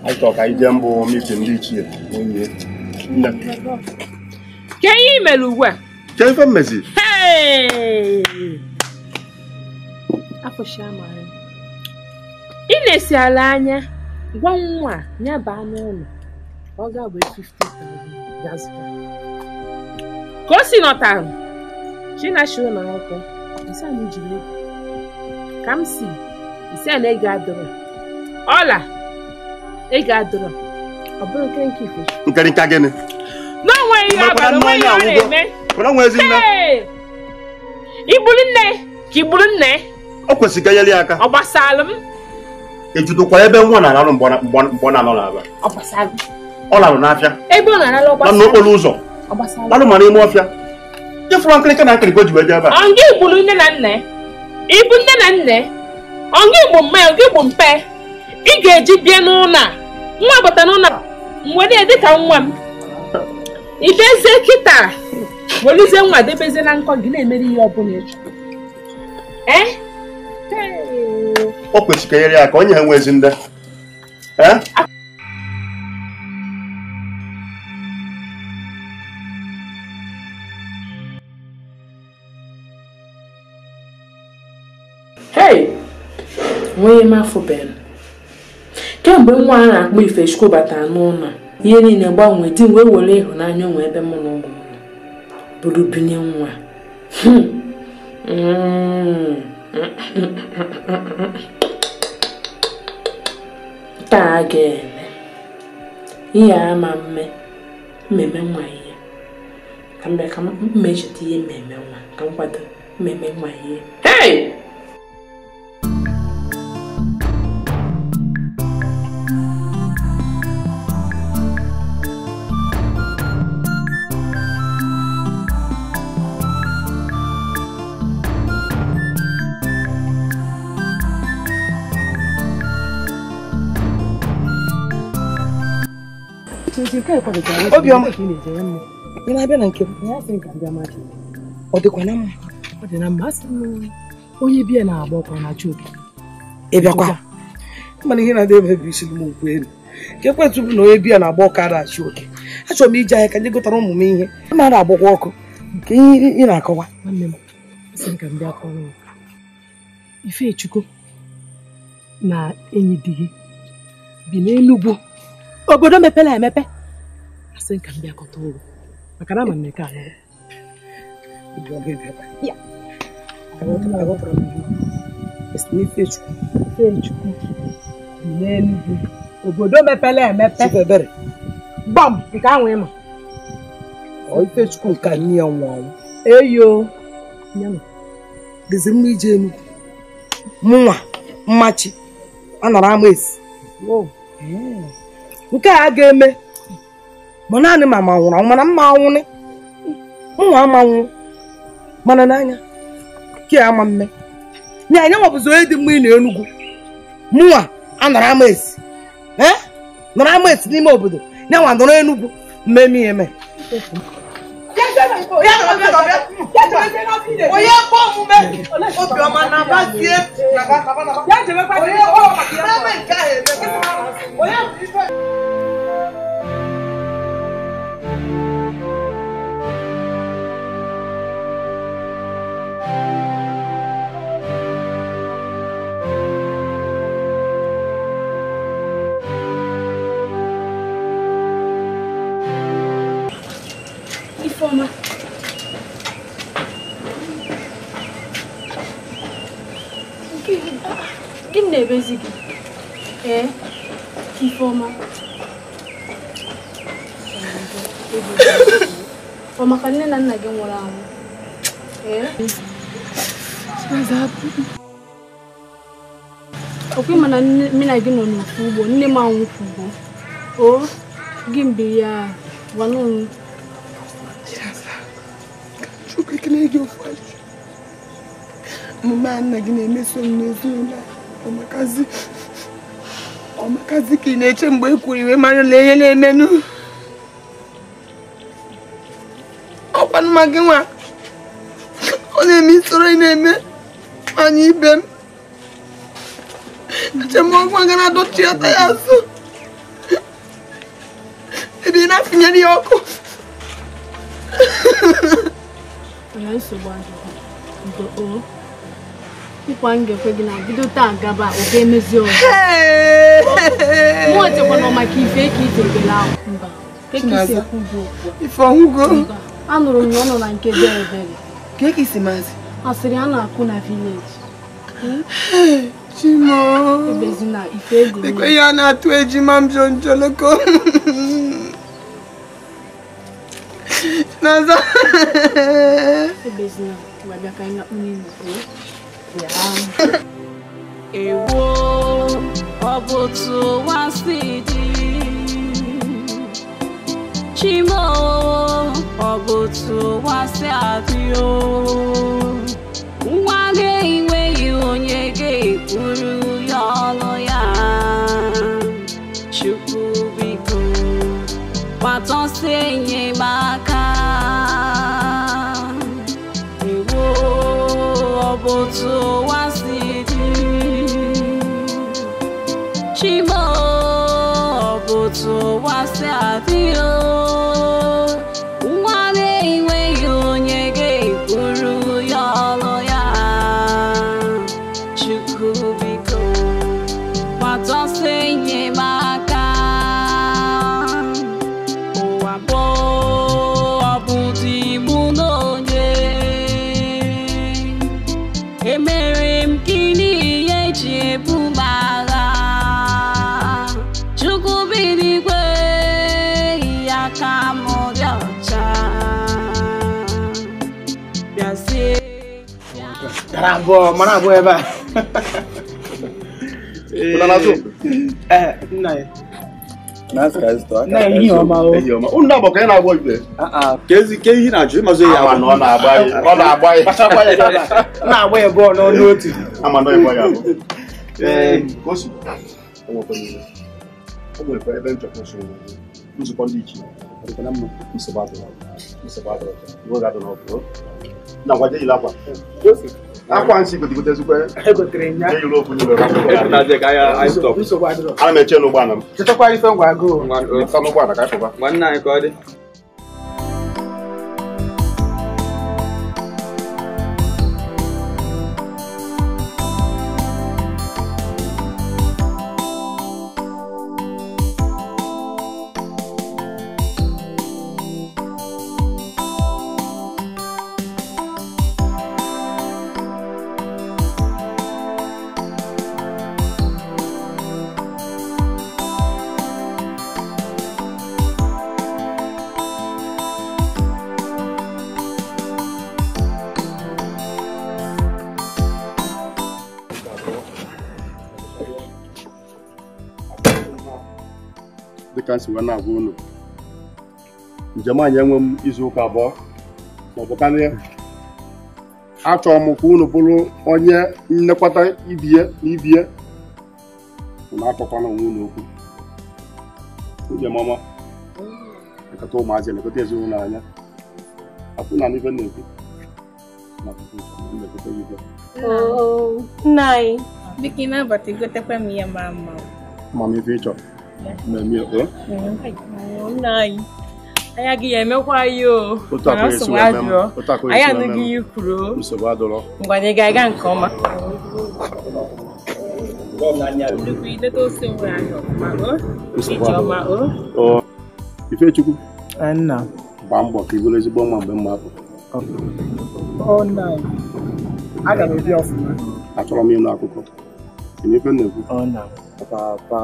Anyị chọrọ ka anyị jee mbụ mitin ndị ichie nwunye nne. Ka ihe mere ugbu a? Ka ife mmezi? Ị na-esi ala anya gwa nwa ya baa n'ụlọ ọ ga-wee 50,000 gaa zụta. Ka o si nọtara Chinachi ụlọ akwụkwọ ise na ijiri ego ka m si ise na ego adọrọ ọla ego adọrọ ọ bụrụ nke nke ife nkerịnka gịnị? Na onweghị ihe abalị onweghị ihe ọ na-eme. Igburu nne ka igburu nne o kwesịrị ka nyere ya aka. Ọ gbasara m ejudokwara ebe nwa na-arụ mgbe ọ na-anọ n'aba. Ọ gbasara ọ larụ n'afịa ebe ọ na-arụ ọ gbasara n'okporo ụzọ larụ ma n'ime ọfịa ịfụrụ nkịrịnka na nkịrịka o ji wee jee ebe a. Ọ gị gburu nne na nna ịbụ nne na nne ọ gị gbu mma ọ gị gbu mpe ị ga-eji bịa n'ụlọ a nwa bata n'ụlọ m were dị ka nwa m ibezie kịta weluzie nwa debezie na nkọ gị na-emere ihe ọbụla ịchọ. O kwesịrị ka nyere ya aka onye ha nwe ezi ndị. Hey! Nwunye m afụbeghị kemgbe nwa a na-akpọ Ifechukwu batara n'ụlọ ihe niile gbanwee di m wee were ịhụnanya onwe ebe mụ na ụmụ m nọ bụrụ binye nwa. Taa ga-eme ihe ama mme mmemme nwa ihe ka m bịa ka m mecheta ihe mmemme nwa ka m kwado mmemme nwa ihe. Hey! Obiọma, ị na-abịa na nke m? Ọ dịkwa na mma? Ọ dị na mma. Asị m onye biya na-agba ọkwa na-achọ oke. Ị bịakwa? Mana ihe na-adị ebe bụ isi m nkwu elu. Ka ekwentị bụ na onye biya na-agba ọkụ na-achọ oke. Achọrọ m ije ahịa ka ndị gotara ụmụ m ihe. Ma na-agbakwa ọkụ. Nke ihe ị na-akọwa. Nwanne m, asị m ka m bịa kọrọ m. Ifechukwu na enyi di gị bi n'Enugwu. Obodo mepere emepe. Asị ka m bịa kọta ụgwọ maka na ama m eke alụrụ. Ifechukwu bi n'Enugwu. Obodo mepere emepe. Gbam nke ahụ ịma. Ifechukwu nke nne ya nwụrụ anwụ. Eyo. Dịzị mma ije Enugwu. Mụnwa mmachi a nọrọ ama esi. Nke a ga-eme ma naanị ma ma nwụrụ anwụ mana mma anwụnị mụnwa ama nwụ mana n'anya ke ama mme nye anya nwabụzi onye dị mma ị na Enugwu mụnwa a nọrọ ama esi nọrọ ama esi n'ime obodo nye nwa nọrọ Enugwu mmemme ihe mee onye kpọ omume Obiọma na-abazie Ifeọma, gịnị na-ebezi gị? Ee, Ifeọma. Ọ maka nne na nna gị nwụrụ anwụ? Ee? Ọkwa ịma na nne na gị nọ n'ofu ugbo, nne m anwụkwugo. O, gị mbe ya gwanụ m. Chukwu ekele gị ofu ajụ. Omume a nna gị na-emeso m n'ezinụlọ a, ọ makazi ka ị na-eche mgbe e kwuru iwe mara na ihe na-emenụ. Ọkwanụ ma gị nwa ọ na-eme isoro ị na-eme anyị ibe m. Eche m ọgwụ aga na-adọchi ata ya azụ. Ebe ị na-afụnyere ya ọkụ. Onye nsogbu adịghị. Ndo o. Ịkwa m ga-ekwe gị na bido taa gaba oge emezi ọzọ. Mụ echekwana maka ife ka ite ekele ahụ. Mba. Ka isi ekwu bụ okwu. Ife ọhụgo. Anụrụ m na ọ nọ na nke be ebere. Ka esi maazị? Asịrị a na-akụ na vileji. Chimo. Ebezina ife ego. Dịkwa ihe a na-atụ ejima m jonjoloko. Naza. Ebezina, wabịa ka anyị na-akpụ n'ime. Ewo, ọ bụ otu ụwa si dị. Chimo, ọ bụ otu ụwa si adị o. Nwa gị enweghị onye ga-ekwuru ya ọnụ ya. Chukwu biko, gbata ọsọ enyemaka. Ewo, ọ bụ otu ụwa si dị. Chimo, ọ bụ otu ụwa si adị o. Nwa na-enweghị onye ga-ekwuru ya ọnụ ya. Chukwu biko, gbata ọsọ enyemaka. Ụwa bụ ọ bụ dị mụ na onye. Emere m gịnị ihe eji ebu m agha. Chukwu bi n'igwe, ya ka m dị ọcha. Bịazie. Mara abụọ, mara abụọ ebe a. Nna ya. Nna ya ihe ọma o. Unu na-agbọ ka ị na-agbọ ibe. Ka ezi ka ihe na-ajụ ịmazụ ya. Ama na ọ na-agba ya. Ọ na-agba ya. Kpachakwa ya ebe a. Na-agba ya bọọlụ n'ọnụ otu. Ama na ịgba ya bụ. Ka o si. O nwekwa ihe. O nwekwa ebe nchọkwa so nzukọ ndị ichie. Ọ dịkwa na mma. Nsogbu adịrọ. Nsogbu adịrọ. Iwe ga-adị n'ọkụ. Na gwa jeyila akwa. Akwa nsị gotegotezikwe. Egotere m ya. Jeyila ofu n'ime. Nsogbu adịrọ. Ana m eche n'ụgbọala m. Chetakwa ife ngwa agụụ. Pụta n'ụgbọala ka anyị pụba. Nwanne anyị ka ọ dị. Dịka nsi wee na-agwa unu, njem anyị enwe m izu ụka abụọ maọbụ karịa. Achọrọ m ka unu bụrụ onye nlekwata ibie na ibie. Unu akọkwana onwe unu okwu. Nwunye m ọma, lekọta ụmụazị, lekọta ezinụlọ anya. Akwụ na n'ife na-ekwu. Na ife. Nna anyị, biko ị na-abata igotekwa m ihe mara mma. Mama ife ị chọrọ. Mmemme o. Nna anyị, anya gị ya emekwa ya o. Otu akụ esi wee mee m. Otu akụ esi Anyị wee mee anụghị m. ihe i kwuru o. Nsogbu adịrọ. Ngwa anyị ga-aga nke ọma. Nnukwu ileta ose nwere anyị ọfụma o. Nsogbu Ije ọma o. Ọ Ifechukwu. Nna. Gbaa mbọ ka ị bụrụ ezigbo nwa mgbe mma bụ. Ọ nna anyị. Aga m ebi ọfụma. Achọrọ m ịnụ akụkọ. Ị ife m na-ekwu? Ọ nna. Papa.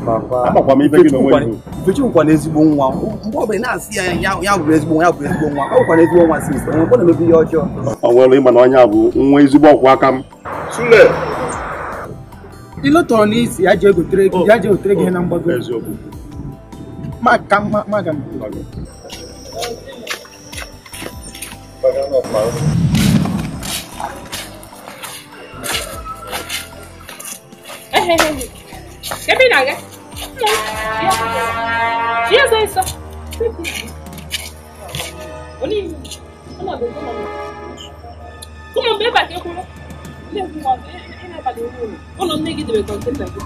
Papa. Amakwa m ife gị n'onwe gị. Ifechukwu kwana ezigbo nwa. Mgbe ọbụla ị na-asị ya ya bụrụ ezigbo nwa, ya bụrụ ezigbo nwa. Ọ bụkwana ezigbo nwa since. Onwe mgbe ọ na-emebi ihe ọjọọ. Ọ nwere ịma na onye a bụ nwa ezigbo ọkwụ aka m. Sule. Ilu tọrọ n'isi ya jee gotere gị ya jee gotere gị ihe na mgbago. Eziokwu. Ma ka ma ma ga m. Ebe ị na-aga? Chi ọsọ. Kụmụ mgbe ebe a ka ekwuru na-ekwu ọzọ ị na-abalị ụlọ nne gị debe kọntena gị.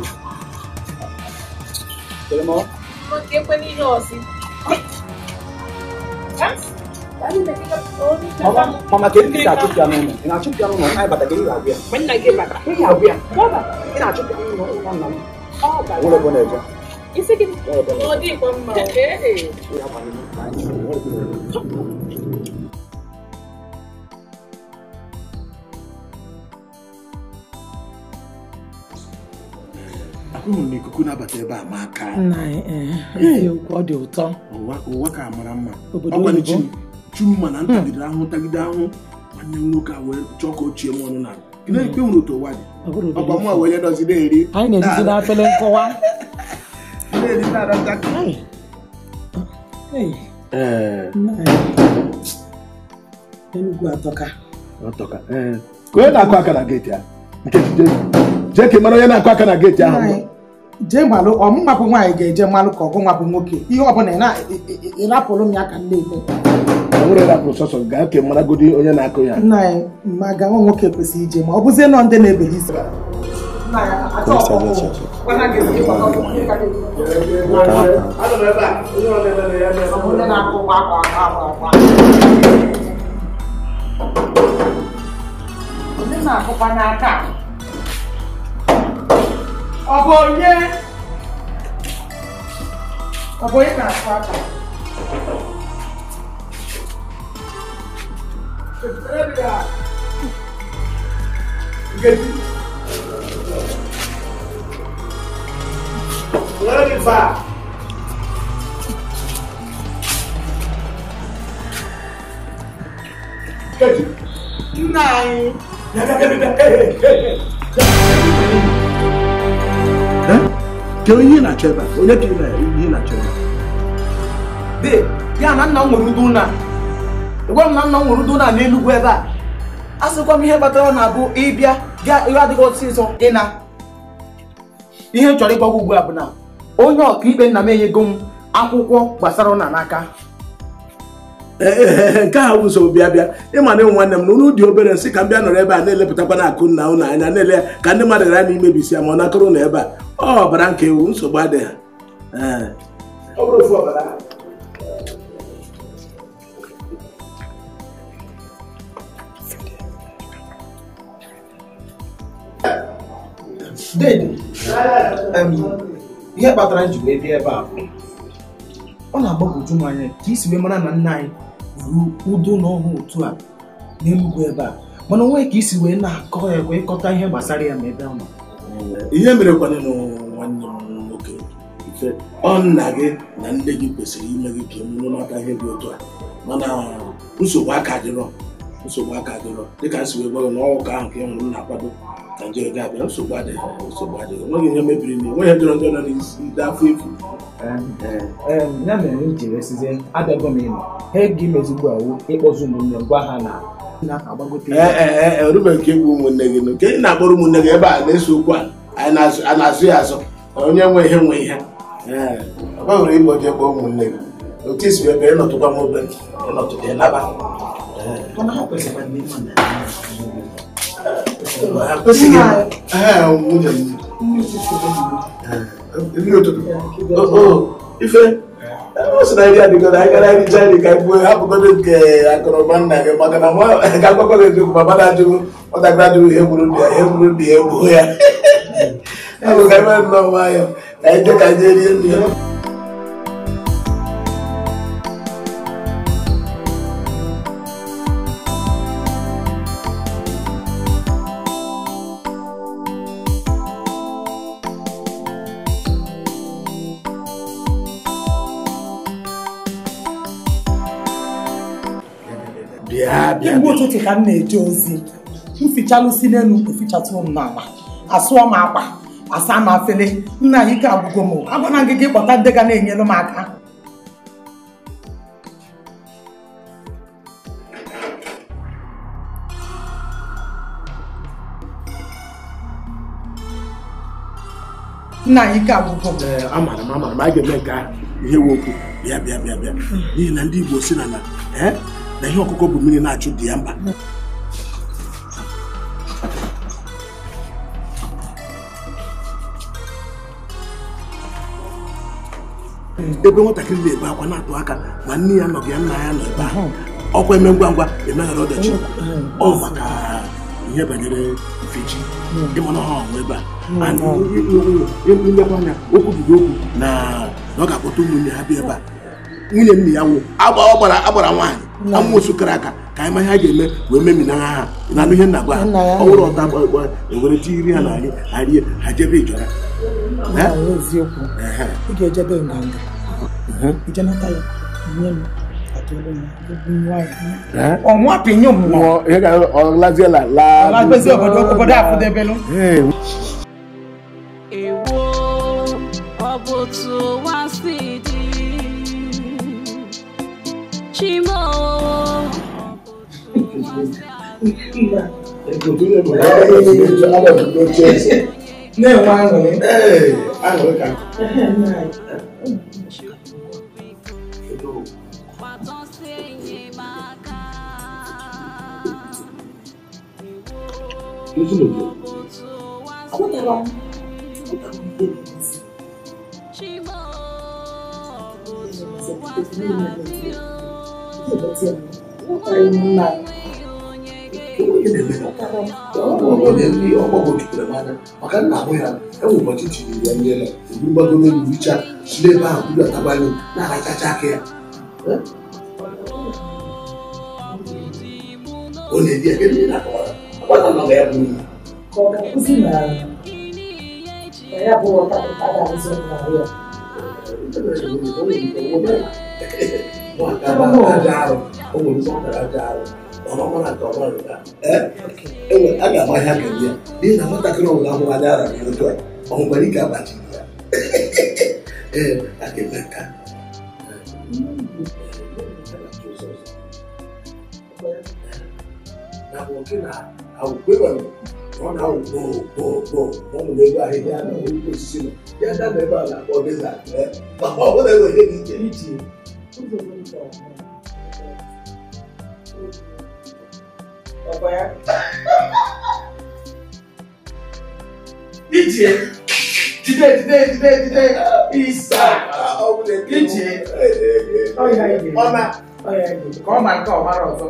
Maka ekwe n'ihe ọzọ. Mama, ka ị na-achụpụ ya n'ụlọ? Ị na-achụpụ ya n'ụlọ? Anyị bata ka ị ga-agwa ya. Nna gị bata. Ị ga-agwa ya. Ị na-achụpụ ya n'ụlọ ụlọ nna m. Nwere ebe ọ na-eje. Isi gị. Ọ dịkwa mma. Ahụrụ m na ikuku na-abata ebe a ma aka. Eziokwu, ọ dị ụtọ. Ụwa ka mara mma. Ọkwanụ Chuma na ntagide ahụ tagide ahụ nwanne m nwoke a wee chọọ ka o chie m ọnụ na ikpe nwere otu ụwa dị. Ọkwa mụ wee dozi na-eri. Anyị na-erizi n'afele nkọwa. Na-eri na-arata. Enugwu atọka. Atọka. Ka onye na-akụ aka na geeti ahụ. Nkechi jee ka ị mara onye na-akụ aka na geeti ahụ. Jee malụ ọmụma bụ nwaanyị ga-eje malụ ka ọgụ nwa bụ nwoke. Ihe ọbụla ị rapụrụ m ya ka m na-eme. Ọ nwere rapụrụ sọsọ gaa ka ị maragodi onye na-akụ ya. Nna anyị ma ga nwa nwoke kwesịrị ije ma ọ bụzie nọ ndị na-ebeli isi. Onye na-akụkwa n'aka? Ọ bụ onye? Ọ bụ onye na-akụ aka? Nna anyị. Ke onye na-achọ ebe a? Onye ka ihe na-achọ ebe a? Babe, ya na nna m nwere udo na gwa m na nna m nwere udo na n'Enugwu ebe a. A sịkwa m ihe kpatara na-abụ ịbịa ga ihe adịghị ọsịsọ ịna. Ihe m chọrọ ịgwa gị ugbu a bụ na onye ọkaikpe nna m enyego m akwụkwọ gbasara ụna n'aka. Nke a bụ nsogbu bịa bịa ịma na ịnwe nwanne m na unu dị obere nsị ka m bịa nọrọ ebe a na-elepụtakwa na akụ nna ụnụ anya na-ele ya ka ndị mmadụ ghara na imebisi ya ma ọ nakọrọ ụnụ ebe a ọ ọbara nke ewu nsogbu adịghị. Ọ bụrụ ofu ọbara. Dede, ihe kpatara m ji wee bịa ebe a bụ ọ na-agbagwoju m anya ka isi wee mara na nna anyị ruru udo na ọhụụ otu a n'Enugwu ebe a mana onwe ka isi wee na-akọ ya ịkọta ihe gbasara ya ma ebe ọ nọ. Ihe mere kwanụ nwanne m nwoke ife ọ nna gị na nne gị kwesịrị ime gị ka ị mụrụ maka ihe dị otu a mana nsogbu aka adịrọ nsogbu aka adịrọ dịka nsi wee gwa gị na ọka ahụ ka ị hụrụ m na-akwado ka nje ga-abịa nsogbu adịghị enweghị ihe mebiri na enweghị jọrọ njọ nọ n'isi ndị afọ efu. Ya mere m ji wee sizie abịago m ịnọ ha ego imezi ugbu a wụ ịkpọzi ụmụnne m gwa ha na na-agbagote. Ee erubeghị nke ịgwa ụmụnne gị nke ị na-akpọrọ ụmụnne gị ebe a na-eso okwu a na-azụ ya azụ onye nwe ihe nwe ihe ọ gbanwere ịgba jee kpọọ ụmụnne gị otu isi wee bịa ịnọtụkwa m obere ịnọtụta ịnaba. Ife ọ sị na iri adịgo na anyị gara ericha nri ka gbuo hapụgodo nke akụnụba nna gị maka na ka akwakọ gị eziokwu ma mmadụ ajụghị nwatakịrị ajụghị ihe gburu ndị ya ihe gburu ndị ya egbuo ya ọ bụ ka anyị mere nnọọ nwayọọ ka anyị jee ka anyị rie nri ya. Mgbe ụtụtụ ka m na-eje ozi m fichalụsi n'elu efichatụ m n'ala asụọ m akwa asa m afele nna anyị ike agwụgo m agwana gị gị kpọta ndị ga na-enyere m aka. Nna anyị ike agwụgwọ. Amara m amara m a ga-eme nke ahụ ihe wụ okwu bịa bịa bịa bịa n'ihi na ndị Igbo si na na na ihe ọkụkọ bụ mmiri na-achụ dị ya mkpa. Ebe nwatakịrị na-ebe akwa na-atụ aka ma nne ya nọ ya nna ya nọ ebe ahụ ọkwa eme ngwa ngwa emeghara ọdachi ọ maka ihe banyere Ifechi ịmana ha ọnwụ ebe a ilekwa anya okwu bido okwu na ọ ga-akpọta ụmụnne ha bịa ebe a nwunye nna ya nwụ agbara nwaanyị amụsụ kara aka ka anyị ma ihe a ga-eme wee memina ha na anụ ihe nna gwa ha ọ wụrụ ọta akpọ ewere tiri ha na anyị ha rie ha jebe ijọra. Eziokwu ị ga-ejebe nganga ije nata ya nye m ọnwa pinye m ọlaziela obodo afụdebelu. Ewo ọ bụ otu ụwa si dị Chimo. Na-enwe aṅụrị. Aṅụrị ka maka nna ahụ ya enwe ụbọchị tiri ya ihe na mgbago n'elu richa si n'ebe ahụ bido atabanye na-arachacha aka ya ọ na-eri ya ebe na-akọwara agbata na ya bụ nna ka ọ ga-akụzi na ya bụ ọta ga-arụzi n'ahụ ya. A ga-agba ihe aka ya n'ihi na nwatakịrị ọbụla hụrụ anya ara ya otu a ọ nwekwara ike agbachiri ya ee a ga-eme nka ọ na-awụ gboo ma ọ bụ ebe ahịhịa na osisi nọ ya gaa n'ebe a na-akpọ desert ma ọ bụla enwere ihe dị iche iche. Ije jide jide jide jide isa ije ọna ka ọ ma nke ọ mara ọzọ.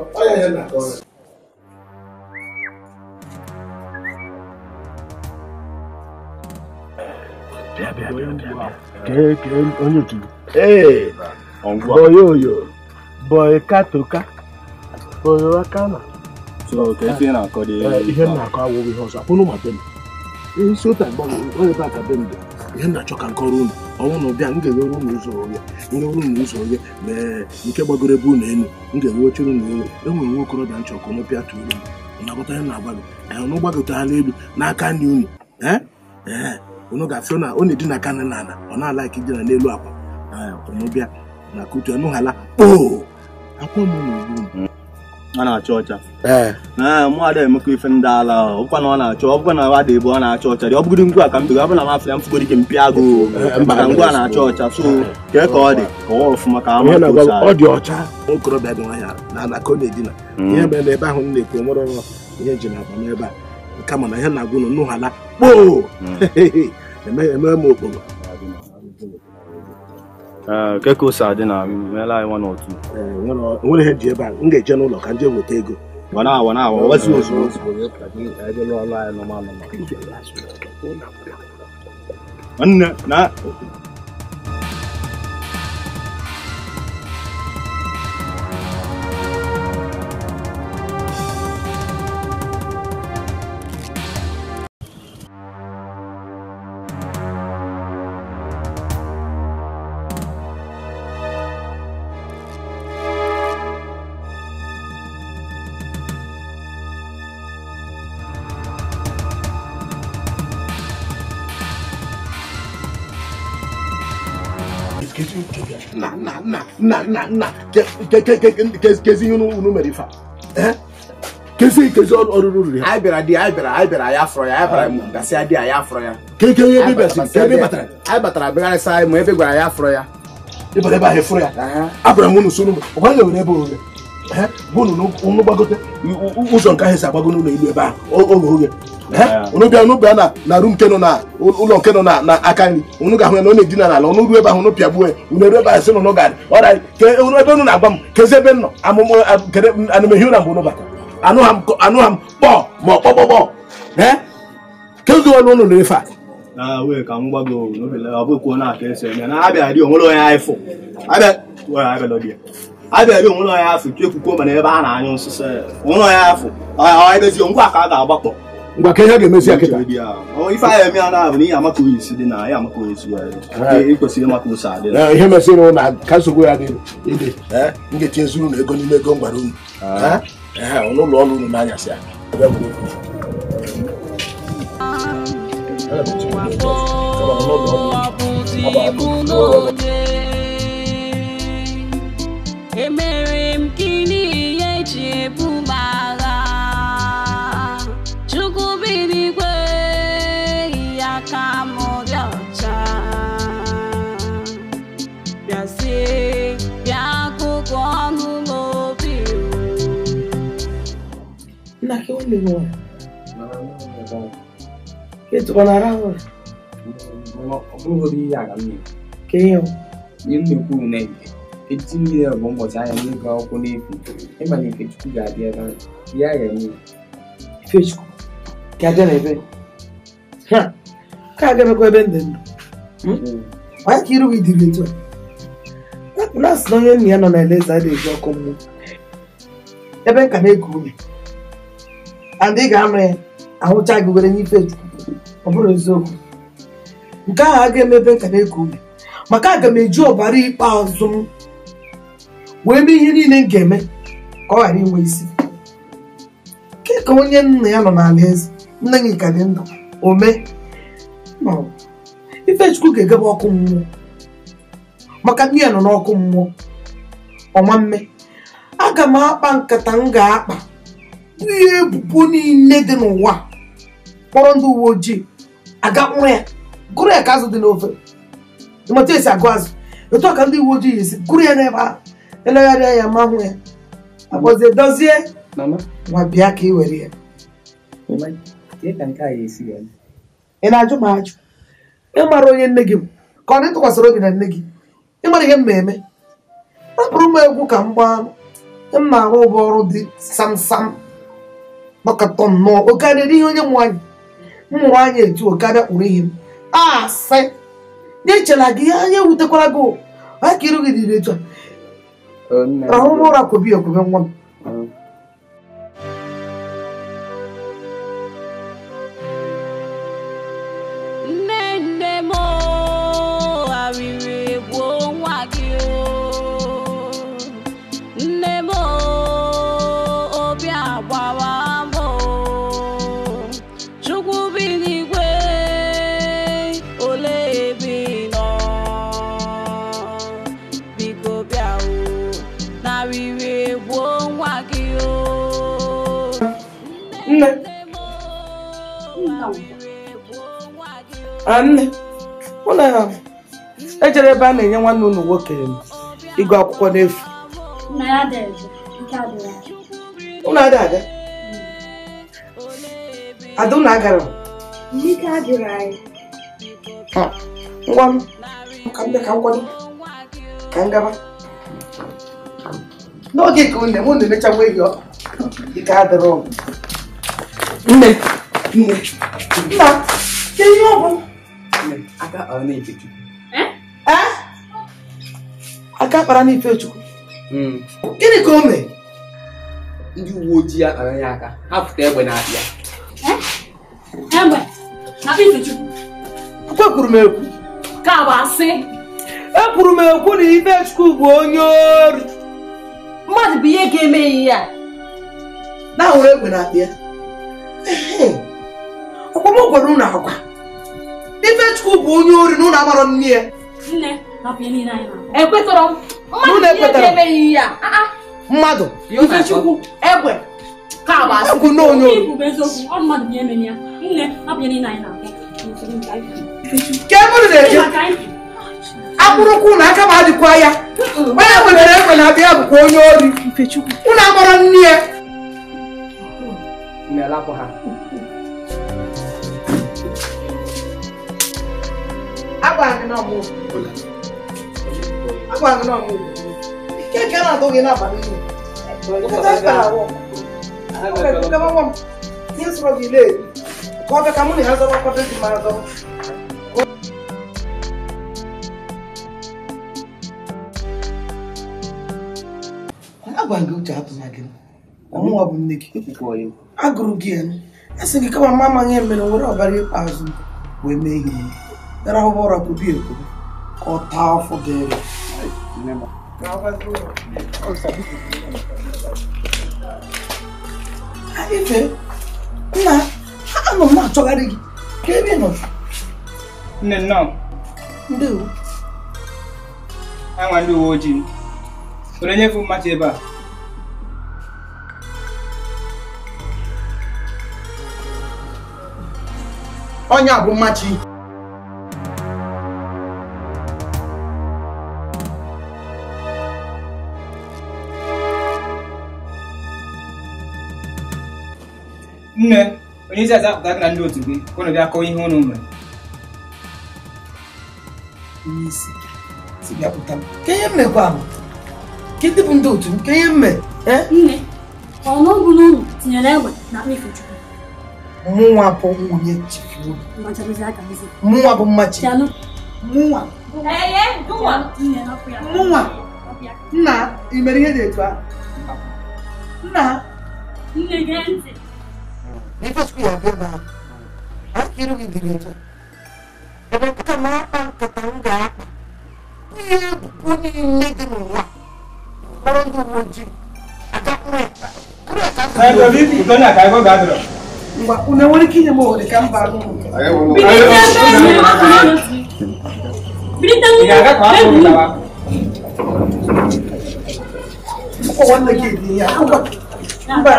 Onye otu ee boyoyo boy katoka boyo akana. Ihe m na-akọ awụghị ihe ọzọ akwụnụ ma be m isi ụta ebe a ka be m dị ihe m na-achọ ka m kọrọ unu ọnwụ na ụbịa m ga-ewere unu ụzọ onye m ga-ewere unu ụzọ onye mee nke gbagoro ebe unu elu m ga-ewe ochere unu elu enwere nwa okorobịa nchọ ka unu pịa tụrụ unu na-aghọta ihe na-agwa gị anyị unu gbagotala elu n'aka nri unu ee unu ga-afịọ na ọ na-edina aka nri n'ala ọ na-ala ike idina n'elu akwa unu bịa na kutu enu hala kpoo akwa m unu ugbu ọ na-acha ọcha. Mụ ada emekọ ife ndị ala ọkwa na ọ na-achọ ọbụkwa na ada ebe ọ na-acha ọcha dị ọ bụgodi ngwa ka m bigo abụla m afọ ya m fugoro ike mpịa agụ maka ngwa na-acha ọcha so kee ka ọ dị ka ọ ọfụma ka ama ọ dị ọcha. Okorobịa dị nwayọ na ala ka ọ na-edina ihe mere na ebe ahụ m na-ekwu nwere ọrụ ihe nji na-agba n'ebe a kama na ihe na-agwa unu nụ hala kpoo eme m okporo. Ke ka o si adị na meela anyị nwa n'otu nwere ihe ji ebe a m ga-eje n'ụlọ ka m jee weta ego nwanne na na na kezi ihe unu mere ife a Kezi kezi ọrụrụ ruru ya. Anyị bịara di anyị bịara ya afọrọ ya anyị bịara m gasị ya di ya afọrọ ya. Keke ihe ebe bịasị ka ebe batara. Anyị batara bịagharịsa anyị ma ebe gwara ya afọrọ ya. Ịbara ebe ahụ efọrọ ya. Abara m unu soro m. Ọgwa ya were ebe oge. Bụ unu gbagote ụzọ nke ahụ esi agbago n'ụlọ elu ebe ahụ oge oge. Unu bịa unu bịa na rum nke nọ na ụlọ nke nọ na aka nri unu ga-ahụ ya na ọ na-edina n'ala unu ruo ebe ahụ unu pịagbuo ya unu eruo ebe ahụ sị na unu gara ọra ke ebe unu na-agba m kezi ebe m nọ amụmụ anụmehi ụra mgbe unu batara anụ ha m kpọọ ma ọkpọkpọkpọ kezi ọnụ unu na-efe a na wee ka m gwago ọ bụkwuo na aka esi eme na abịa dị onwere onye afụ abịa dị onwere onye afụ ekwukwo mana ebe a na-anyụ nsịsọ ya onwere onye afụ ebezi ngwa ka a ga-agbakpọ ngwa ka ihe ga-emezi ya kịta ife anyị eme ya na bụ na ihe amaka onye isi dị na ya amaka onye isi ya ị kwesịrị ịmaka ose adị na ihe mesịrị na ka nsogbu ya dị ịdị m ga-etinye unu ego n'ime ego m gwara unu n'ụlọ ọrụ unu n'anyasị a Emere m kini ihe eji ebu m agha Chukwu bi n'igwe ya ka m dị ọcha bịazie bịa gụgụ ọnụ n'obi. Nna ke nwanne gị nwanyị etukwa na arahụ ụra. Ọ bụrụgodị ihe a ka m na-ekwu. Ka ihe ọ? Ihe m na-ekwu bụ na echi niile bụ ụbọchị ahịa n'ịgụ akwụkwọ n'efu. Ịma na Ifechukwu ga-abịa ebe ahụ. Ihe a ga-eme. Ifechukwu ga-abịa n'ebe? Ka a ga-emekwa ebe ndị ndụ. Onye ka iru gị dịrị etu a? Na asị na onye nna ya nọ n'alaeze adịghị eji ọkụ mmụọ. Ebe nka na-eku ume. And ị ga-anụ ya ahụcha gị were nye Ifechukwu. Ọ bụrụ eziokwu. Nke ahụ aga eme ebe nka na-eku ume. Maka aga m eji ọbara ikpeazụ m wee mee ihe niile m ga-eme ka ọ ghara inwe isi. Ke ka onye nna ya nọ n'ala eze nne gị ka dị ndụ o mee Ifechukwu ga-egebe ọkụ mmụọ maka nne ya nọ n'ọkụ mmụọ ọma mme. Aga m akpa nkata m ga-akpa ihe ebubo niile dị n'ụwa kpọrọ ndị uwe ojii aga kpụrụ ya gụrụ ya ka azụ dị n'ofe. Ịmata esi agụ azụ etu a ka ndị uwe ojii esi gụrụ ya n'ebe ahụ elegharịa ya ma hụ ya akpọzie dozie nwa bịa ka ị were ya. Ị na-ajụ m ajụ ịmara onye nne gị bụ ka ọ na ịtụkwasịrị obi na nne gị ịmara ihe m na-eme. Rapụrụ m egwu ka m gbaa m na-arụ ụbọ ọrụ dị samsam nọkọtọ nnọọ okarịrị ihe onye mụ anyị m mụrụ anya etu okarịa kpụrụ ihe m asị na-echela gị ihe anya ewutekwara gị onye ka iru gị dịrị etu a. Rahụ n'ụra kwobi ekwobe nwa m. Nne nne m arịrị gbuo nwa gị o nne m obi agbawa m Chukwu bi n'igwe olee ebe ị nọ biko bịa o narịrị gbuo nwa gị o. Nne nne ụlọ ejere ebe a na-enye nwanne unu nwoke ịgụ akwụkwọ n'efu. Unu adị aga? Ada unu agara? Ngwa m ka m bịa ka m kwado ka m gaba. N'oge ka nne m unu emechakwa ehi ike adịrọ m. Nne nne nna ke ihe ọ bụ? Aka kpara na Ifechukwu. Aka kpara na Ifechukwu. Gịnị ka o mee? Ndị uwe ojii akpara ya aka ha pụta egbe na-abịa. Egbe na Ifechukwu. Ekwuru m ekwu. Ka bụ asị. Ekwuru m ekwu na Ifechukwu bụ onye ori. Mmadụ bụ ihe ga-eme ihe a. Na ahụrụ egbe na-abịa. Ọkwa m gwara unu agwa. Ifechukwu bụ onye ori na unu amarọ nne ya. Nne, hapụ ihe niile anyị na-akọ. Ekwetọrọ m. Mmadụ bụ ihe ga-eme ihe a. Mmadụ. Ifechukwu egbe ka a bụ asị. Ekwu na onye ori. Ikwu bụ eziokwu, ọ mmadụ bụ ihe mere ya. Nne, hapụ ya niile anyị na-akpọ. Ka ebe unu na-eje? Akpụrụkwụ na aka m adịkwa ya. Onye nwere egbe na-abịa bụkwa onye ori. Unu agbara nne ya. Na-elapụ ha. Agwara gị na ọ bụ. Agwara gị na ọ bụ. Ike ka na-atụ gị n'abalị niile. Ihe sọrọ gị lee. Ka ọ bịa ka mụ na ya zọrọ kwado gị mara zọrọ. Agwara gị uche atụna gị. Ọmụnwa bụ nne gị. Agụrụ gị ya. A sị gị kama mama amaghị ihe mere were ọbara ikpeazụ wee mee ihe. Dara ahụhụ ụra kwubi ekwubi ka ọ taa afọ dịrị. Ife, nna, anọ m na-achọgharị gị. Ka ebe ị nọ? Nne nnọọ. Ndewo. Anwa ndị uwe ojii. Were nyefe mmachi ebe a. Onye a bụ mmachi. Nne, onye isi azapụta gị na ndị otu gị ka unu bịa kọọ ihe unu mere. Onye isi si bịa pụta m. Ka ihe m mekwa m? Ka ndị bụ ndị otu m? Ka ihe m mee? Nne, ọ na ọ bụ na unu tinyere egbe na akpa Ifechukwu. Mụnwa bụ nwunye Chifu. Mụnwa bụ mmachi. Mụnwa. Mụnwa. Nna, ị mere ihe dị etu ahụ? Nna. Nne gee ntị. Ifechukwu ya bịa ebe ahụ. Aka iru gị dịrị etu a. Ebe nkata m akpa nkata m ga-akpa. Ihe ebubo niile dị n'ụwa. Kpọrọ ndị uwe ojii. Agakwuru ya. Ngwa, unu enwere ike inye m ohere ka m baa n'ụlọ? Akwụkwọ nwanne gị dị ya. Mba.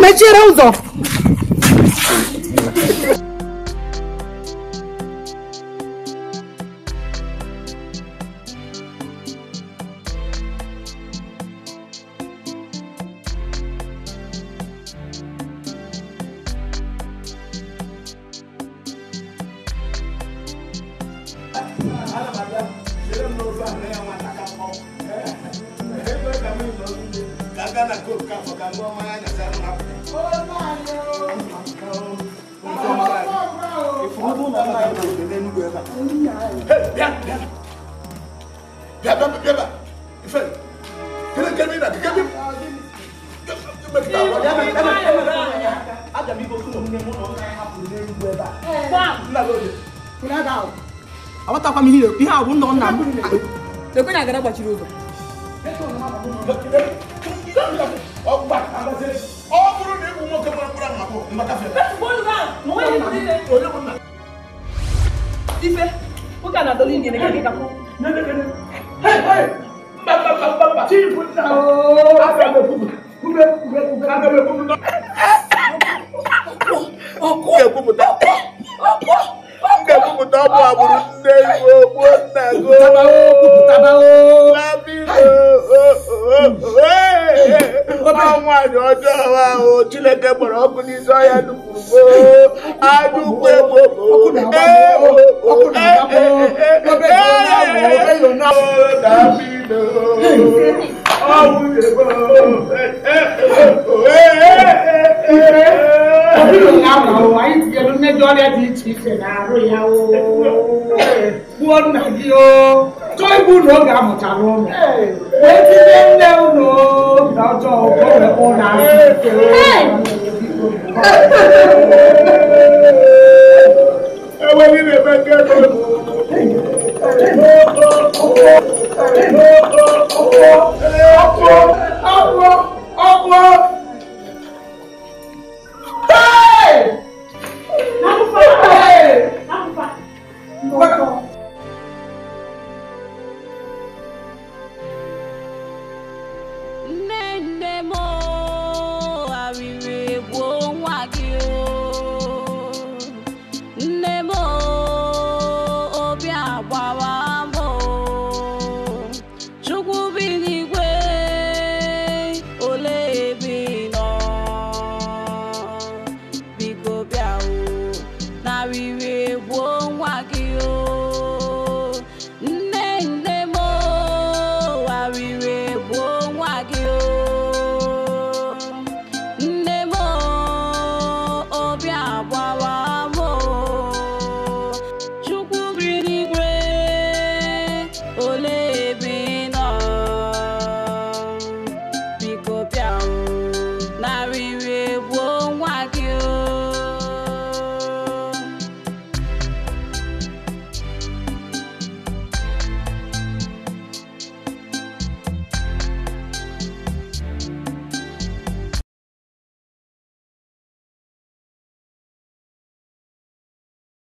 Mechiere ụzọ. Aghọtakwa m ihe a bụ ndụ nna m. Lekwe na agara gbachiri ụzọ. Ọ bụrụ na ịbụ nwoke mara mkpụrụ ahụ abụọ, mgbakafe. Ife, nwoke a na-adọla inye na gị ka M ga-ekwupụta ọ bụ agbụrụ nne Igbo gbuo nna gị. Nwaanyị ọjọọ ahụ Chineke kpọrọ ọkụ n'isi ọhịa nupụrụ gboo. Anya ukwu egbo anyị tinyere mmejọ ọrịa dị iche iche na-arụ ya gbuo nna gị o chọọ igbu na oge amụchara ụlọ wee tinye nne ụlọ na ọjọọ ụlọ asị. Enweghị na-eme nke ego.